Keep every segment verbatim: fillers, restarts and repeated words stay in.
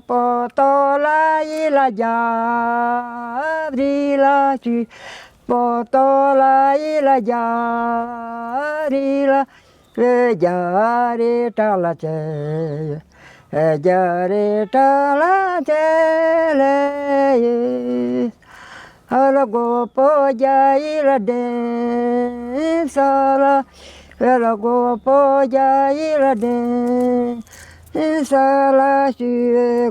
པོ་ཏོ་ལ་ཡི་ལ་རྒྱབ་རི་ལ་ཆུ། པོ་ཏོ་ལ་ཡི་ལ་རྒྱབ་རི་ལ། རྒྱ་རི་བྲག་ལ་ཆེ། རྒྱ་རི་བྲག་ལ་ཆེ་ལེ་ཡི། ཨ་ལ་གོ་པོ་རྒྱ་ཡི་ལ་དྲན་ས་ལ། ཨ་ལ་གོ་པོ་རྒྱ་ཡི་ལ་དྲན་ས་ལ་ཞུ་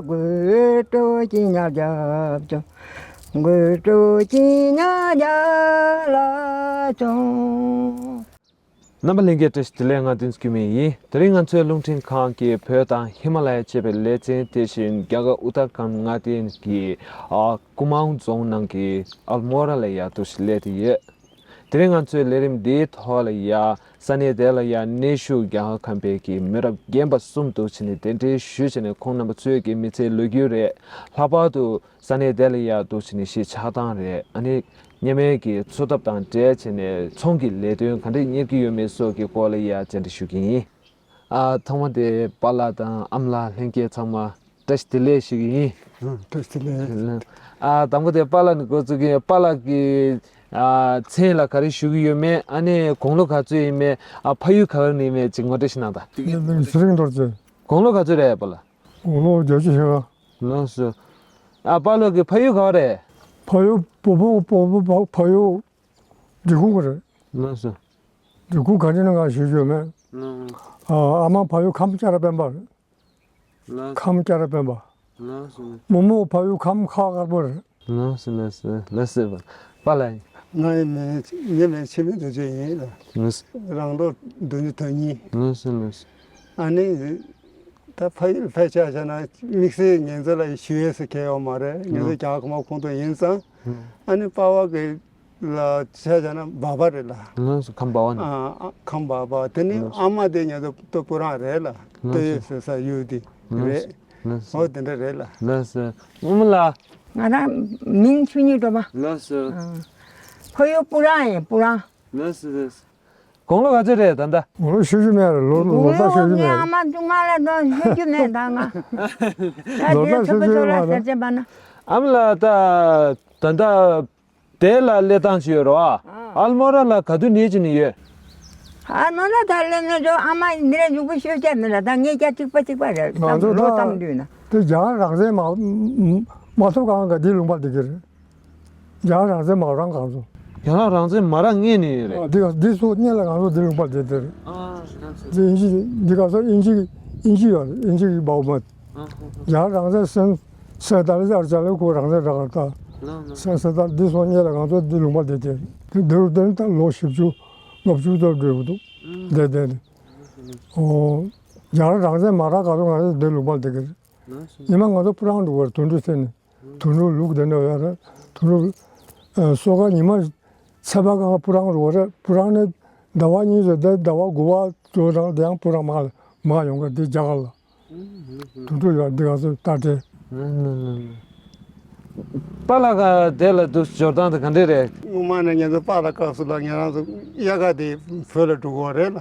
དགོས་སྤྲོ་སྐྱིད་ཉག་རྒྱབ་ཅུང་། དགོས་སྤྲོ་སྐྱིད་ཉག་རྒྱབ་ལ་ཅུང་། རྣམ་པ་ལྷན་རྒྱས་བཀྲ་ཤིས་བདེ་ལེགས། ང་བསྟན་འཛིན་སྐྱིད་མེད་ཡིན། དེ་རིང་ང་ཚོའི་རླུང་འཕྲིན་ཁང་གིས་བོད་དང་ཧི་མ་ལ་ཡ་ཅེས་པའི་ལེ་ཚན་དེ་བཞིན་རྒྱ་གར་ཨུ་ཏར་ཁཱན་མངའ་སྡེ་གི་ཨ་ཀུ་མའུན་རྫོང་ནང་གི་ཨལ་མོ་ར་ལ་ཡ་འདུག་སེ་སླེབས་བསྡད་ཡོད། དེ་རིང་ང་ཚོའི་ལས་རིམ་འདིའི་ཐོག་ལ་ཡ་ས་གནས་དེ་ལ་ཡ་གནས་བཞུགས་རྒྱ་གར་ཁམས་པའི་གི་མི་རབས་རྒན་པ་གསུམ་འདུག་བྱས་ནས་གདན་འདྲེན་ཞུས་བྱས་ནས་ཁོང་རྣམ་པ་ཚོའི་གི་མི་ཚེའི་ལོ་རྒྱུས་རེད། ལྷག་པར་དུ་ས་གནས་དེ་ལ་ཡ་འདུག་བྱས་ནས་གཞིས་ཆགས་སྟངས་རེད། ཨ་ནི་སྔོན་མའི་གི་འཚོ་ཐབས་དང་འབྲེལ་བྱས་ནས་ཚོང་གི་ལས་དོན་ག་འདྲས་གཉེར་གྱི་ཡོད་མེད་སོགས་ཀྱི་སྐོར་ལ་ཡ་བཅར་འདྲི་ཞུ་གི་ཡིན། ཨ་ཐོག་མ་དེ་པཱ་ལགས་དང་ཨ་མ་ལགས་ལྷན་རྒྱས་ཚང་མ་བཀྲ་ཤིས་བདེ་ལེགས་ཞུ་གི་ཡིན། ཨ་བཀྲ་ཤིས་བདེ་ལེགས། ཨ་དང་པོ་དེ་པཱ་ལགས་ནས་འགོ་བཙུགས་ཀྱི་ཡིན། པཱ་ལགས་ཀྱི་ཨ་མཚན་ལ་ག་རེ་ཞུ་གི་ཡོད་མེད། ཨ་ནི་དགུང་ལོ་ག་ཚོད་ཡིན་མེད། ཨ་ཕ་ཡུལ་ག་བར་ནས་ཡིན་མེད་ཅིག་ངོ་སྤྲོད་ཞིག་གནང་དང་། ངའི་མིང་ཚེ་རིང་རྡོ་རྗེ། དགུང་ལོ་ག་ཚོད་རེད་པཱ་ལགས། དགུང་ལོ་བརྒྱད་ཅུ་ཞེ་ལྔ། ལགས་སོ། ཨ་པཱ་ལགས་ཀྱི་ཕ་ཡུལ་ག་བ་རེད། ཕ་ཡུལ་སྤོ་བོ་སྤོ་བོ་ཕ་ཕ་ཡུལ་འབྲི་གུང་གི་རེད། ལགས་སོ། འབྲི་གུང་ག་འདྲ་ན་ང་ཞུ་རྒྱུ་མེད། ལགས། ཨ་ཨ་མ་ཕ་ཡུལ་ཁམས་སྐྱ་ར་སྤེན་པ་རེད། ལགས། ཁམས་སྐྱ་ར་སྤེན་པ། ལགས་སོ། རྨོ་མོ་ཕ་ཡུལ་ཁམས་ཁ་དཀར་པོ་རེད། ལགས་སོ་ལགས་སོ་ལགས་སོ། པཱ་ལགས། ང་ཡི་མིང་ངའི་མིང་འཆི་མེད་རྡོ་རྗེ་ཡིན་ལ། ལགས་སོ། རང་ལོ་བདུན་ཅུ་དོན་གཉིས། ལགས་སོ་ལགས་སོ། ཨ་ནི། ད་ཕ་ཡུལ་ཕལ་ཆེར་བྱས་ན་དམིགས་བསལ་ངེད་ཚོ་ལ་ཞུ་ཡས་སུ་གལ་ཡོད་མ་རེད། ངེད་ཚོ་རྒྱ་གར་ཁོངས་གཏོགས་ཡིན་ཙང་། ཨ་ནི་པ་ཕ་གི་ལ་བྱས་བྱས་ན་འབའ་པ་རེད་ལ། ལགས་སོ། ཁམས་འབའ་བ་ནས། ཨ་ཨ་ཁམས་འབའ་པ། དེ་ནི་ཨ་མ་དེ་ངེད་ཚོ་ཏོ་སྤུ་རང་རེད་ལ། ཏོ་ཡོད་ཟེར་ས་ཡུལ་དེ་རེད། ལགས་སོ། འོ་དེ་འདྲ་རེད་ལ། ལགས་སོ། ཨ་མ་ལགས། ང་རང་མིང་ཆོས་ཉིད་སྒྲོལ་མ། ལགས་སོ། ཨ། ཕ་ཡུལ་སྤུ་རང་ཡིན། སྤུ་རང་། ལགས་སོ་ལགས་སོ། དགུང་ལོ་ག་ཚོད་རེད་ད་ལྟ། དགུང་ལོ་ཤོད་རྒྱུ་མེད་རེད། ལོ་ལོ་ལྟར་ཤོད་རྒྱུ་མེད་རེད། ཨ་མ་ཅུང་མ་ལ་ནོ་ཤོད་རྒྱུ་མེད་ད་ང་། ད་ལོ་ལྟར་ཤོད་རྒྱུ་མེད་རེད། ཟེར་བྱས་པ་ན། ཨ་མ་ལགས་ད་ད་ལྟ་དེ་ལ་སླེབས་སྟངས་ཅིག་ཡོད་རེད་བ། ཨལ་མོ་ར་ལ་ག་དུས་ནས་ཅི་ནས་ཡོད། ཨལ་མོ་ར་ད་སླེབས་ན་ཅོ་ཨ་མ་འདི་ར་ཡུག་པོ་ཤོད་བྱས་མེད་ལ། ད་ངས་ཀྱ་གཅིག་པ་གཅིག་པ་རེད། ང་ཚོ་ལོ་ད་ཙམ་དུས་ན། དེ་རྒྱ་གར་རང་བཙན་མ་མ་ཐོབ་གང་ག་འདི་ལུང་པ་འདི་གི་རེད། རྒྱ་གར་རང་བཙན་མ་རག་གང་སོང་། རྒྱ་གར་རང་བཙན་མ་རག་སྔས་ནས་ཡོད་རེད། འདི་ག་འདི་ཚོ་སྔས་ལ་གང་སོང་འདི་ལུང་པ་འདི་དེར། འདི་ཨིན་ཇི་འདི་ག་སོ་ཨིན་ཇི་ཨིན་ཇི་ཡོད་ཨིན་ཇི་གི་འབའ་མ། རྒྱ་གར་རང་བཙན་སེང་སེ་ད་ལ་ཅར་ཅར་ལ་ཁོ་རང་བཙན་རག་ག་ད། སེང་སེ་ད་འདི་ཚོ་སྔས་ལ་གང་སོང་འདི་ལུང་པ་འདི་དེར། འདི་འདི་རུ་དེར་ད་ལོ་བཞི་བཅུ་ལྔ་བཅུ་ཙམ་འགྲོ་གི་འདུག་འདི་དེ་ནི། ཨོ། རྒྱ་གར་རང་བཙན་མ་རག་ག་སོང་ང་ཚོ་འདི་ལུང་པ་འདི་གི་རེད། ཉི་མ་ང་ཚོ་སྤུ་རང་འགྲོ་བར་དུད་འགྲོ་ཚེ་ནི། དུད་འགྲོ་ལུག་དེ་འདྲ་ཡོད་རེད། དུད་འགྲོ། ཨ་སོ་ག་ཉི་མ་ཚེས་པ་གང་སྤུ་རང་རུ་བ་རེད། སྤུ་རང་ནས་ཟླ་བ་གཉིས་ཙམ་བསྡད། ཟླ་བ་དགུ་པ་ཙམ་རང་དེ་ཡང་སྤུ་རང་མར་མར་ཡོང་གི་འདི་རྒྱ་གར་ལ། དུད་འགྲོ་ཡོད་འདི་ག་ཚོད་ལྟ་སྤྲད། པཱ་ལགས་དེ་ལ་འདུག་འབྱོར་སྟངས་དེ་ག་འདྲས་རེད། སྔོན་མ་ནས་ང་ཚོ་པཱ་ལགས་སྐབས་སུ་ལ་ང་རང་ཚོ་དབྱར་ཁ་དེ་བོད་ལ་འགྲོ་གི་རེད་ལ།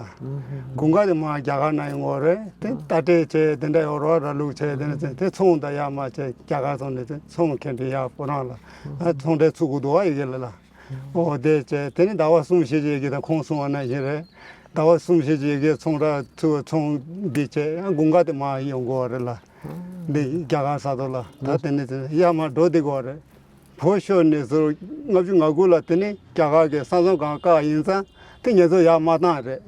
དགུན་ཁ་དེ་མར་རྒྱ་གར་ནང་ཡོང་གི་རེད། དེ་རྟ་དྲེལ་བྱས་དེ་འདྲ་ཡོད་རོགས་ར་ལུག་བྱས་དེ་འདྲ་བྱས་དེ་ཚོང་དང་ཡར་མར་བྱས་རྒྱ་གར་སོང་ནས་དེ་ཚོང་ཁྱེར་དེ་ཡར་སྤུ་རང་ལ་ཚོང་འབྲེལ་ཚུགས་དགོས་འདུག་ཨ་ཡི་གེ་ལ་ལ། ཨོ་དེ་བྱས་དེ་ནི་ཟླ་བ་གསུམ་བཞི་ཅིག་གི་དང་ཁོང་གསུང་བ་ནང་བཞིན་རེད། ཟླ་བ་གསུམ་བཞི་ཅིག་གི་ཚོང་ར་ཚུགས་ཚོང་འདི་བྱས་ཡང་དགུན་ཁ་དེ་མར་ཡོང་དགོས་རེད་ལ། འདི་རྒྱ་གར་ས་ཐོག་ལ་ད་དེ་ནི་དེ་ཡར་མར་འགྲོ་བསྡད་དགོས་རེད། བོད་ཤོར་ནས་ཟུར་ལྔ་བཅུ་ང་དགུ་ལ་དེ་ནི་རྒྱ་གར་གྱི་ས་མཚམས་སྒང་བཀག་ཡིན་ཙང་དེ་ང་ཚོ་ཡར་མར་བཏང་རེད།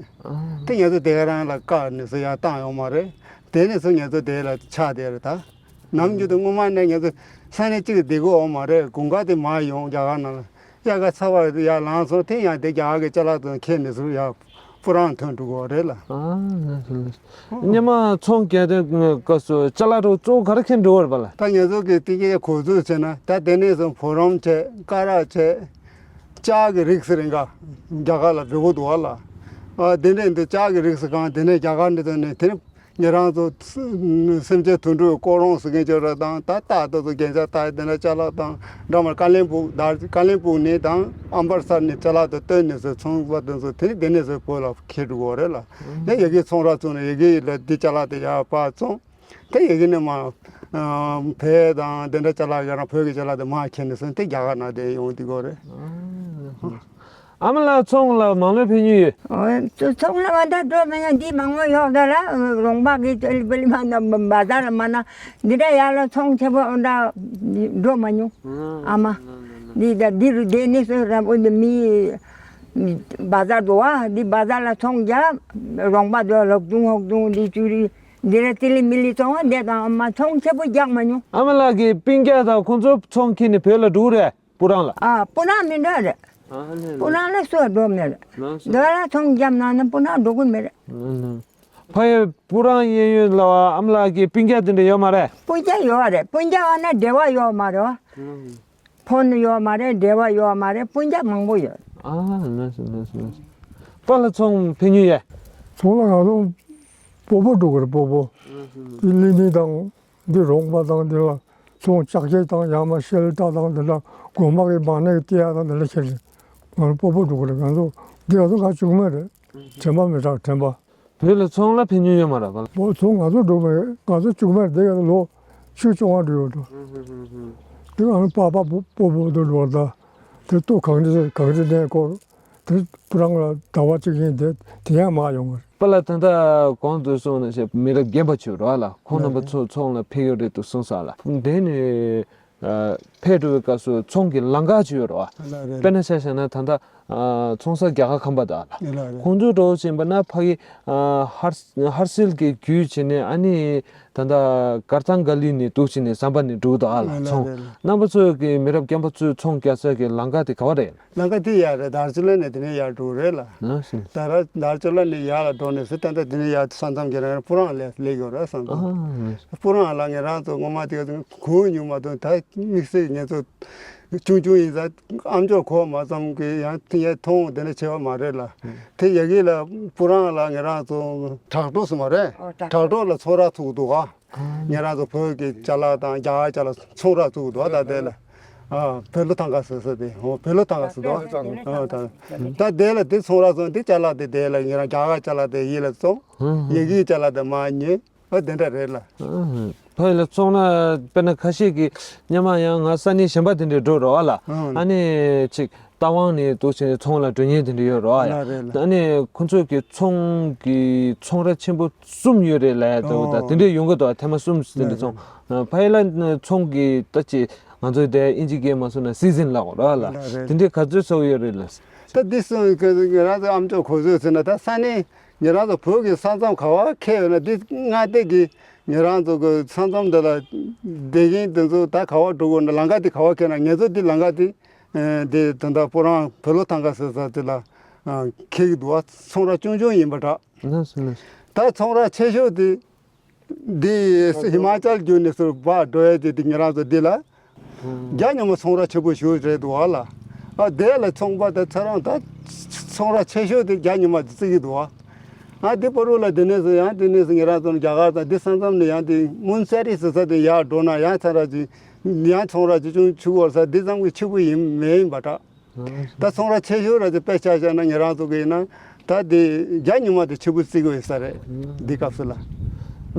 དེ་ང་ཚོ་དེ་ག་རང་ལ་བཀག་ནས་ཟུར་ཡར་བཏང་ཡོད་མ་རེད། དེ་ནས་ཟུར་ང་ཚོ་དེ་ལ་ཆགས་བསྡད་རེད་ད། ནམ་རྒྱུན་དུ་སྔོན་མ་ནས་ང་ཚོ་ས་གནས་གཅིག་ཏུ་བསྡད་དགོས་ཡོད་མ་རེད། དགུན་ཁ་དེ་མར་ཡོང་རྒྱ་གར་ནང་ལ། དབྱར་ཁ་ཚ་བ་ཡར་ལངས་སོང་དེ་ཡང་དེ་རྒྱ་གར་གྱི་ཅ་ལག་དང་ཁྱེར་ནས་ཟུར་ཡར་སྤུ་རང་ཐོན་འགྲོ་གི་རེད་ལ། ཨ་ལགས་སོ་ལགས་སོ། སྔོན་མ་ཚོང་རྒྱག་དུས་སྐབས་སུ་ཅ་ལག་དེ་གཙོ་བོ་ག་རེ་ཁྱེར་འགྲོ་བར་པ་ལ། ད་ང་ཚོ་གི་དེ་གའི་གོ་ཚུལ་བྱས་ན་ད་དེ་ནས་བཟུང་ཕོ་རོམ་བྱས་ཀ་ར་བྱས་ལྕགས་ཀྱི་རིགས་སུ་རིང་ག་རྒྱ་གར་ལ་འགྲོ་གི་འདུག་བ་ལ། ཨ་དེ་འདྲས་འདི་ལྕགས་ཀྱི་རིགས་སུ་གང་དེ་ནས་རྒྱ་གར་འདི་དོན་ནས་དེ་ནས། ང་རང་ཚོ་སེམས་ཅན་དུད་འགྲོའི་སྐོར་རོང་ཟེར་མཁན་ཅོ་ར་དང་ད་ལྟ་ད་ཚོ་རྒྱན་ཆ་ལྟ་དེ་འདྲ་ཅ་ལག་དང་འདྲ་མར་ཀ་ལན་སྦུག་དར་ཀ་ལན་སྦུག་ནས་དང་ཨམ་བར་སར་ནས་ཅ་ལག་དང་བཏོན་ནས་ཚོ་ཚོང་པ་དེ་ཚོ་དེ་ནས་དེ་ནས་ཚོ་བོད་ལ་ཁྱེར་འགྲོ་གི་རེད་ལ། ཡང་ཡ་གི་ཚོང་ར་བཙུགས་ནས་ཡ་གི་ལ་འདི་ཅ་ལག་དེ་ཡར་ཕར་བཙོང་དེ་ཡ་གི་ནས་མར་ ཨ། བོད་དང་དེ་འདྲ་ཅ་ལག་ཡོད་རང་བོད་ཀྱི་ཅ་ལག་དེ་མར་ཁྱེར་ནས་སོང་སྟེ་རྒྱ་གར་ནང་དེ་ཡོང་དེ་གོ་རེད། ཨ་མ་ལགས་ཚོང་ལ་མང་ལོས་ཕེབས་མྱོང་ཡོད། ཨོ། ཚོང་ལ་མ་ད་འགྲོ་མི་ཉན། འདི་མང་པོ་ཡོད་ད་ལ་རོང་པ་གི་ཅོ་ལི་པ་ལི་མ་ན་བ་ཟར་ལ་མ་ན་འདི་འདྲ་ཡར་ལ་ཚོང་ཆེ་པོ་འོ་འདྲ་འགྲོ་མ་མྱོང་། ཨ་མ་འདི་ད་འདི་རུ་བསྡད་ནས་སོ་ར་འོ་འདི་མི་བ་ཟར་འདུག་ཨ། འདི་བ་ཟར་ལ་ཚོང་རྒྱག་རོང་པ་འདུག་ལོག་དུང་ཧོག་དུང་འདི་ཅུ་རི་འདི་ར་ཏི་ལི་མི་ལི་ཚོང་བ་འདི་དང་ཨ་མ་ཚོང་ཆེ་པོ་རྒྱག་མ་མྱོང་། ཨ་མ་ལགས་ཀྱི་སྤུན་ཀྱག་དང་ཁོང་ཚོ་ཚོང་ཁྱེར་ནས་བོད་ལ་འགྲོ་གི་རེད། སྤུ་རང་ལ། ཨ། སྤུ་རང་མི་འགྲོ་རེད། ཨ་ལེ་སྤུ་ལེ། རང་ལ་སུ་འགྲོ་མེད་རེད། ལགས་སོ། འདི་ལ་ཚོང་རྒྱབ་ན་ནི་སྤུ་རང་འགྲོ་གི་མེད་རེད། ཨ་ལེ། ཕ་ཡུལ་སྤུ་རང་གཡས་གཡོན་ལ་བ་ཨ་མ་ལགས་ཀྱི་སྤུན་ཀྱག་དེ་འདྲ་ཡོད་མ་རེད། སྤུན་ཀྱག་ཡོད་རེད། སྤུན་ཀྱག་ཡོད་ན་འབྲེལ་བ་ཡོད་མ་རེད་བ། ཨ་ལེ། ཕོན་ཡོད་མ་རེད། འབྲེལ་བ་ཡོད་མ་རེད། སྤུན་ཀྱག་མང་པོ་ཡོད། ཨ་ལགས་སོ་ལགས་སོ་ལགས་སོ། པཱ་ལགས་ཚོང་ཕེབས་མྱོང་ཡོད། ཚོང་ལ་ང་ཚོ་སྤོ་བོ་འགྲོ་གི་རེད། སྤོ་བོ། ཨ་ལེ། དེ་གླིང་མི་དང་། འདི་རོང་པ་དང་འདི་ལ་ཚོང་ལྕགས་ཁྱེར་དང་ཡང་མ་ཤེལ་བྲག་དང་འདི་ལ་དགོན་པ་གི་མ་ཎི་གི་སྟེར་ཡག་དང་འདི་ལ་ཁྱེར་ཏེ་ང་ཚོ་སྤོ་བོ་འགྲོ་གི་རེད། ང་ཚོ་འདི་ང་ཚོ་ང་བཅུ་མེད་རེད། དྲན་པ་མི་དྲག་དྲན་པ། བོད་ལ་ཚོང་ལ་ཕེབས་མྱོང་ཡོད་མ་རེད་པཱ་ལགས། ཨོ་ཚོང་ང་ཚོ་འགྲོ་མེད། ང་ཚོ་བཅུ་མེད་འདི་ལོ་བཅུ་བཅོ་ལྔ་འགྲོ་ཡོད་འགྲོ། འདི་ང་ཚོ་པ་པ་སྤོ་སྤོ་བོ་འདི་འགྲོ་ད། དེ་ལྟོ་གངས་རི་གངས་རི་གནས་སྐོར། དེ་སྤུ་རང་ལ་ཟླ་བ་གཅིག་ཡིན་དེ་དེ་ཡང་མ་ཡོང་བར། པཱ་ལགས་ད་ལྟ་གོང་དུ་གསུངས་ནང་བཞིན་མི་རབས་རྒན་པ་ཚོ་རེད་པཱ་ལགས། ཁོང་རྣམ་པ་ཚོ་ཚོང་ལ་ཕེབས་ཡོད་རེད་འདུག་གསུངས་སོང་ལགས། དེ་ནས་ཨ་ཕེབས་འགྲོ་བའི་སྐབས་སུ་ཚོང་གི་ལམ་ཁ་ཅིག་ཡོད་རེད་པཱ། ལགས་རེད། དཔེར་ན་ཆ་བཞག་ན་ད་ལྟ་ཨ་ཚོང་ས་རྒྱ་གར་ཁམས་པ་དང་ལགས། ལགས་རེད། ཁོང་ཚོ་འགྲོ་བཞིན་པ་ན་ཕ་གི་ཨ་ཧར་ཧར་སིལ་གྱི་བརྒྱུད་བྱས་ནས་ཨ་ནི་ད་ལྟ་གར་ཐང་ག་ལི་ནས་འདུག་བྱས་ནས་ཟམ་པ་ནས་འགྲོ་འདུག་ཨ་ལགས། ལགས་ཚོང་རེད། རྣམ་པ་ཚོ་གི་མི་རབས་རྒན་པ་ཚོས་ཚོང་རྒྱག་ས་གི་ལམ་ཁ་དེ་ག་པར་རེད། ལམ་ཁ་དེ་ཡར་རེད། དར་ཅོ་ལ་ནས་དེ་ནས་ཡར་འགྲོ་རེད་ལགས། ཨ་ཤི། ད་ར་དར་ཅོ་ལ་ནས་ཡར་ལ་འགྲོ་ནས་སུ་ད་ལྟ་དེ་ནས་ཡར་ས་མཚམས་ཀྱི་རང་སྤུ་རང་ལ་སླེབས་ཡོད་རེད། ས་མཚམས། ཨ་ཧ། སྤུ་རང་ལ་ངེད་རང་ཚོ་སྔོན་མ་དེ་ག་གོ་མྱོང་མ་གཏོགས་ད་དམིགས་བསལ་ངེད་ཚོ་ཆུང་ཆུང་ཡིན་ཙང་ཨ་མཆོག་གོ་མ་ཙམ་གི་ཡང་དེ་ཡང་མཐོང་དེ་འདྲ་བྱས་པ་མ་རེད་ལགས། དེ་ཡ་གི་ལ་སྤུ་རང་ལ་ངེད་རང་ཚོ་བྲག་དྲོ་སུ་མ་རེད། ཨོ་བྲག་བྲག་དྲོ་ལ་ཚོང་ར་ཚུགས་འདུག་ག་ངེད་རང་ཚོ་བོད་ཀྱི་ཅ་ལག་དང་རྒྱ་གར་ཅ་ལག་ཚོང་ར་བཙུགས་འདུག་ད་དེ་ལ། ཨ་བོད་ལོ་ཐང་ཀ་ཟེར་ས་དེ། ཨོ་བོད་ལོ་ཐང་ཀ་ཟེར་འདུག་ཨ་ད་ད་དེ་ལ་དེ་ཚོང་ར་བཙུགས་དེ་ཅ་ལག་དེ་དེ་ལ་ངེད་རང་རྒྱ་གར་ཅ་ལག་དེ་ཡིད་ལ་བཙོང་། ཡི་གེའི་ཅ་ལག་དེ་མ་ཉོས། ཨ་དེ་འདྲ་རེད་ལགས། ཨ་ཕ་ཡུལ་ལ་ཚོང་ན་དཔེར་ན་ཁ་ཤས་ཀྱིས་སྔོན་མ་ཡང་ང་ས་གནས་གཞན་པ་དེ་འདྲ་འགྲོ་རོགས་ཨ་ལགས། ཨ་ནི་ཅིག་རྟ་དབང་ནས་འདུག་བྱས་ནས་ཚོང་ལ་འགྲོ་མཁན་དེ་འདྲ་ཡོད་རེད་པ། ལགས་རེད་ལགས། ཨ་ནི་ཁོང་ཚོས་ཀྱི་ཚོང་གི་ཚོང་ར་ཆེན་པོ་གསུམ་ཡོད་རེད་ལབ་ཡ་འདུག་ད་ཨོ་དེ་འདྲ་ཡོང་གི་འདུག་ཐེངས་མ་གསུམ་དེ་འདྲ་ལགས་ཚོང་རེད། ཕ་ཡུལ་ལ་ཚོང་གི་ད་ཅིག་ང་ཚོའི་དེ་ཨིན་ཇི་སྐད་མ་སོང་ན་སི་ཛིན་ལབ་དགོས་རེད་པ་ལགས། ལགས་རེད། དེ་འདྲའི་ག་ཚོད་ཚོགས་ཡོད་རེད་ལགས། ད་འདི་སོང་ང་རང་ཚོ་ཨ་མཆོག་གོ་ཚོད་ཟེར་ན་ད་ས་གནས་ང་རང་ཚོ་བོད་ཀྱི་ས་མཚམས་ག་བ་ཁེལ་ཡོད་ན་འདི་མངའ་སྡེ་གི་ང་རང་ཚོ་གི་ས་མཚམས་འདི་ལ་བསྡད་མཁན་དེ་ཚོ་ད་ག་བ་འགྲོ་དགོས་ན་ལམ་ཁ་འདི་ག་བ་ཁེལ་ན་ངེད་ཚོ་འདི་ལམ་ཁ་འདི། ཨ་དེ་ད་ལྟ་སྤུ་རང་བོད་ལོ་ཐང་ཀ་ཟེར་ས་དེ་ལ་ཨ་འཁེལ་གྱི་འདུག་བ། ཚོང་ར་ཆུང་ཆུང་ཡིན་པ་འདྲ། ལགས་སོ་ལགས་སོ། ད་ཚོང་ར་ཆེ་ཤོས་དེ་འདི་ཧི་མ་ཅལ་བརྒྱུད་ནས་ཚུར་ཕར་འགྲོ་ཡས་དེ་དེ་ང་རང་ཚོ་འདི་ལ་རྒྱ་ཉོ་མ་ཚོང་ར་ཆེ་པོ་ཞིག་རེད་འདུག་བ་ལ། ཨ་དེ་ལ་ཚོང་པ་དེ་ཚོ་རང་ད་ཚོང་ར་ཆེ་ཤོས་དེ་རྒྱ་ཉོ་མ་དེ་བརྩི་གི་འདུག་བ། ཨ་དེ་བར་དུ་ལ་དེ་ནས་སུ་ཡང་དེ་ནས་སུ་ང་རང་ཚོ་རྒྱ་གར་དང་དེ་ས་མཚམས་ནས་ཡང་དེ་མུན་སེ་རི་ཟེར་ས་དེ་ཡར་འགྲོ་ན་ཡང་ཚོང་ར་ཅིག་ཡང་ཚོང་ར་ཅིག་ཅུང་ཆུ་བོར་ས་འདི་ཙམ་གྱི་ཆེ་པོ་ཡིན་མེད་ཡིན་པ་འདྲ། ད་ཚོང་ར་ཆེ་ཤོས་ར་ཅིག་དཔེ་ཆ་བཞག་ན་ང་རང་ཚོ་གི་ཡིན་ན་ད་དེ་རྒྱ་ཉི་མ་དེ་ཆེ་པོ་བརྩི་གི་ཡོད་ས་རེད་འདི་སྐབས་སུ་ལ།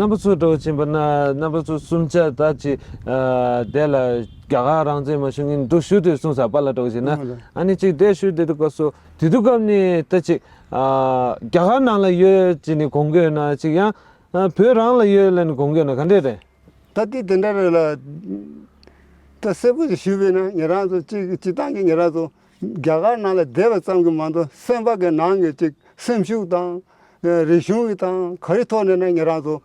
རྣམ་པ་ཚོ་འགྲོ་བཞིན་པ་ན་རྣམ་པ་ཚོ་གསུམ་ཆ་ད་ཅིག་ཨ་དེ་ལ་རྒྱ་གར་རང་བཙན་མ་ཞུ་མཁན་འདུག་ཞུ་དུས་གསུངས་ས་པཱ་ལགས་འགྲོ་བཞིན་ན་ཨ་ནི་ཅིག་དེ་ཞུ་དེ་དུས་སྐབས་སུ། དེ་དུས་སྐབས་ནས་ད་ཅིག་ཨ་རྒྱ་གར་ནང་ལ་ཡོད་ཅེས་ནས་དགོངས་ཀྱི་ཡོད་ན་ཅིག་ཡང་ཨ་བོད་རང་ལ་ཡོད་ལབ་ནས་དགོངས་ཀྱི་ཡོད་ན་ག་འདྲས་རེད། ད་དེ་དེ་འདྲ་རེད་ལ། ད་གསལ་པོ་ཞིག་ཞུས་པས་ན་ང་རང་ཚོ་གཅིག་སྤྱི་བཏང་གི་ང་རང་ཚོ་རྒྱ་གར་ནང་ལ་བསྡད་པ་ཙམ་གྱིས་མ་གཏོགས་སེམས་པ་གི་ནང་གི་ཅིག་སེམས་ཤུགས་དང་རིག་གཞུང་གི་དང་ག་རེ་ཐོག་ནས་ན་ང་རང་ཚོ་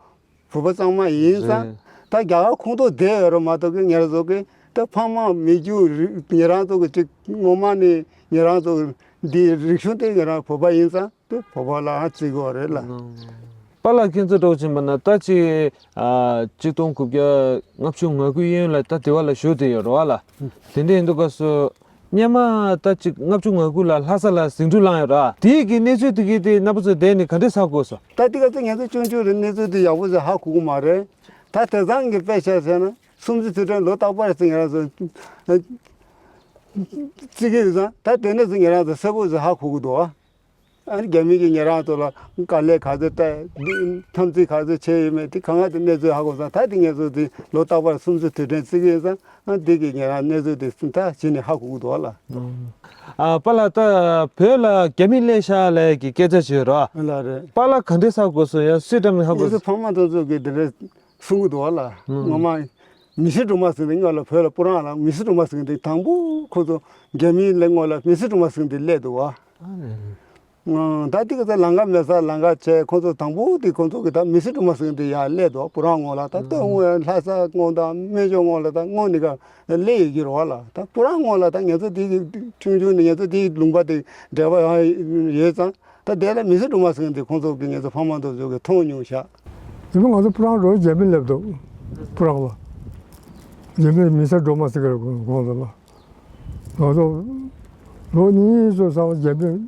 བོད་པ་གཙང་མ་ཡིན་ཙང་། རེད། ད་རྒྱ་གར་ཁོངས་གཏོགས་བསྡད་ཡོད་རེད་མ་གཏོགས་ཀྱི་ང་རང་ཚོ་གི་ད་ཕ་མ་མི་རྒྱུད་རིགས་ང་རང་ཚོ་གི་ཅིག་སྔོན་མ་ནས་ང་རང་ཚོ་འདི་རིག་གཞུང་དེ་ང་རང་བོད་པ་ཡིན་ཙང་དེ་བོད་པ་ལའང་བརྩི་དགོས་རེད་ལ། པཱ་ལགས་ཁྱེད་ཚོ་འགྲོ་བཞིན་པ་ན་ད་ཅིག་ཨ་གཅིག་སྟོང་དགུ་བརྒྱ་ལྔ་བཅུ་ང་དགུ་གཡས་གཡོན་ལ་ད་དེ་བ་ལ་བཞུགས་བསྡད་ཡོད་རེད་བ་ལ། དེ་འདྲ་ཡིན་དུས་སྐབས་སུ། སྔོན་མ་ད་ཅིག་ལྔ་བཅུ་ང་དགུ་ལ་ལྷ་ས་ལ་ཟིང་འཁྲུག་ལངས་ཡོད་ར། དེའི་གི་གནས་ཚུལ་དེ་གི་དེ་རྣམ་པ་ཚོ་བསྡད་ནས་ག་འདྲས་ཧ་གོ་སོང་། ད་དེ་ག་ཚོད་ང་ཚོ་ཆུང་ཆུང་རེད། གནས་ཚུལ་དེ་ཡག་པོ་ཞིག་ཧ་གོ་གི་མ་རེད། ད་དེང་སང་གི་དཔེ་ཆ་བྱས་ན་སུམ་ཅུ་དུས་དྲན་ལོ་རྟག་པར་ཟིང་ང་ཚོ་བརྩི་གི་ཡོད་ཙང་ད་དེ་ནས་ཟིང་ང་རང་ཚོ་གསལ་པོ་ཞིག་ཧ་གོ་གི་འདུག་ཨ། ཨ་ནི་རྒྱ་མི་གིས་ཉེ་རང་ཚོ་ལ་དཀའ་ལས་ག་ཚོད་སྤྲད། འཐབ་འཛིང་ག་ཚོད་བྱས་ཡོད་མེད་དེ་གང་ག་དེ་གནས་ཚུལ་ཧ་གོ་སོང་། ད་དེ་ངེད་ཚོ་དེ་ལོ་རྟག་པར་སུམ་ཅུ་དུས་དྲན་བརྩི་གི་ཡིན་ཙང་། ཨ་འདི་གི་ཉེ་རང་གནས་ཚུལ་དེ་ད་གཞི་ནས་ཧ་གོ་གི་འདུག་བ་ལ། ཨ་པཱ་ལགས། ད་བོད་ལ་རྒྱ་མི་སླེབས་ཤག་ལབ་ཀྱི་སྐད་ཆ་ཅིག་ཡོད་རེད་བ། ལགས་རེད། པཱ་ལགས་ག་འདྲས་ཧ་གོ་སོང་། ཡང་སུས་བཀྲམ་ནས་ཧ་གོ་ངེད་ཚོ་སོང་། ཕ་མ་དེ་ཚོ་གིས་དེ་འདྲས་གསུང་གི་འདུག་བ་ལ། ངོ་མ་མི་སེར་སྒྲོལ་མ་ཟེར་དེ་སྔོན་ལ་བོད་ལ་སྤུ་རང་ལ་མི་སེར་སྒྲོལ་མ་ཟེར་དེ་དང་པོ་ཁོ་ཚོ་རྒྱ་མི་སླེབས་སྔོན་ལ་མི་སེར་སྒྲོལ་མ་ཟེར་དེ་སླེབས་འདུག་བ། ད་དེ་ག་ཚ་ལམ་ཁ་མེད་ས་ལམ་ཁ་བྱས། ཁོ་ཚོ་དང་པོ་དེ་ཁོ་ཚོ་གི་ད་མི་སེར་སྒྲོལ་མ་ཟེར་དེ་ཡར་སླེབས་འདུག་སྤུ་རང་སྔོན་ལ། ད་སྟོད་སྔོན་ལྷ་ས་སྔོན་དང་སྨན་ལྗོངས་སྔོན་ལ་ད་སྔོན་ནས་ག་སླེབས་ཡོད་ཀྱི་རེད་བ་ལ། ད་སྤུ་རང་སྔོན་ལ་ད་ངེད་ཚོ་དེ་གི་ཆུང་ཆུང་ནས་ངེད་ཚོ་དེའི་ལུང་པ་དེ་འབྲེལ་བ་ཡང་ཡོད་ཙང་། ད་དེ་ལ་མི་སེར་སྒྲོལ་མ་ཟེར་མཁན་དེ་ཁོང་ཚོ་གི་ངེད་ཚོ་ཕ་མ་དེ་ཚོ་གིས་མཐོང་མྱོང་ཤག་དེ་མིན་ང་ཚོ་སྤུ་རང་རོ་རྒྱ་མི་སླེབས་འདུག་སྤུ་རང་ལ། རྒྱ་མི་མི་སེར་སྒྲོལ་མ་ཟེར་གི་རེད་ཁོང་ཚོ་ལ། ང་ཚོ་ལོ་གཉིས་ཙམ་ཚང་མ་རྒྱ་མི་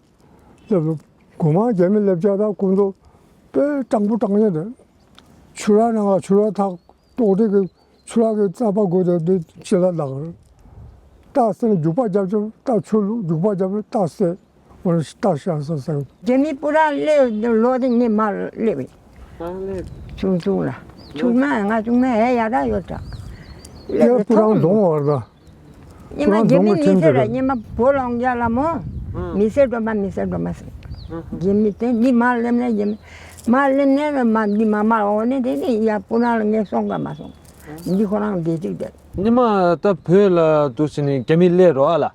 སླེབས་འདུག་སྒོ་མང་རྒྱ་མི་སླེབས་ཆགས། ད་ཁོང་ཚོ་དཔེ་སྤྲང་པོ་སྤྲང་ཡ་རེད། ཆུ་རགས་ནང་ལ་ཆུ་རགས་ཐག་ཏོག་ཏོག་གི་ཆུ་རགས་ཀྱི་རྩ་བ་དགོས་དེ་དེ་ཅི་ལ་ལག་རེད། རྟ་བསད་ན་རྒྱུག་པ་རྒྱབ་ཆོག་རྟ་ཆུ་བླུགས་རྒྱུག་པ་རྒྱབ་རྟ་བསད། འོ་རྟ་ཤ་ཟ་ཟ། རྒྱ་མི་སྤུ་རང་སླེབས་ལོ་དེ་ངས་མར་སླེབས། ཆུང་ཆུང་ལ། ཆུང་མ་ང་ཆུང་མ་ཧེ་ཡ་ར་ཡོད་ད། སླེབས་ཡ་སྤུ་རང་གདོང་བར་ད། སྔོན་མ་རྒྱ་མི་མི་སེར་ར། སྔོན་མ་བོད་ལ་འོང་རྒྱ་ལ་མོ། མི་སེར་སྒྲོལ་མ་མི་སེར་སྒྲོལ་མ་ཟེར། རྒྱ་མི་དེ་འདི་མར་སླེབས་ནས་རྒྱ་མི་མར་སླེབས་ནས་མ་འདི་མ་མར་འོང་ནས་དེ་ནས་ཡ་སྤུ་རང་ལ་ངས་སོང་ག་མ་སོང་། འདི་ཁོ་རང་བདེ་སྐྱིད་དེ། སྔོན་མ་ད་བོད་ལ་འདུག་ཟེར་ནས་རྒྱ་མི་སླེབས་རོགས་ཨ་ལ།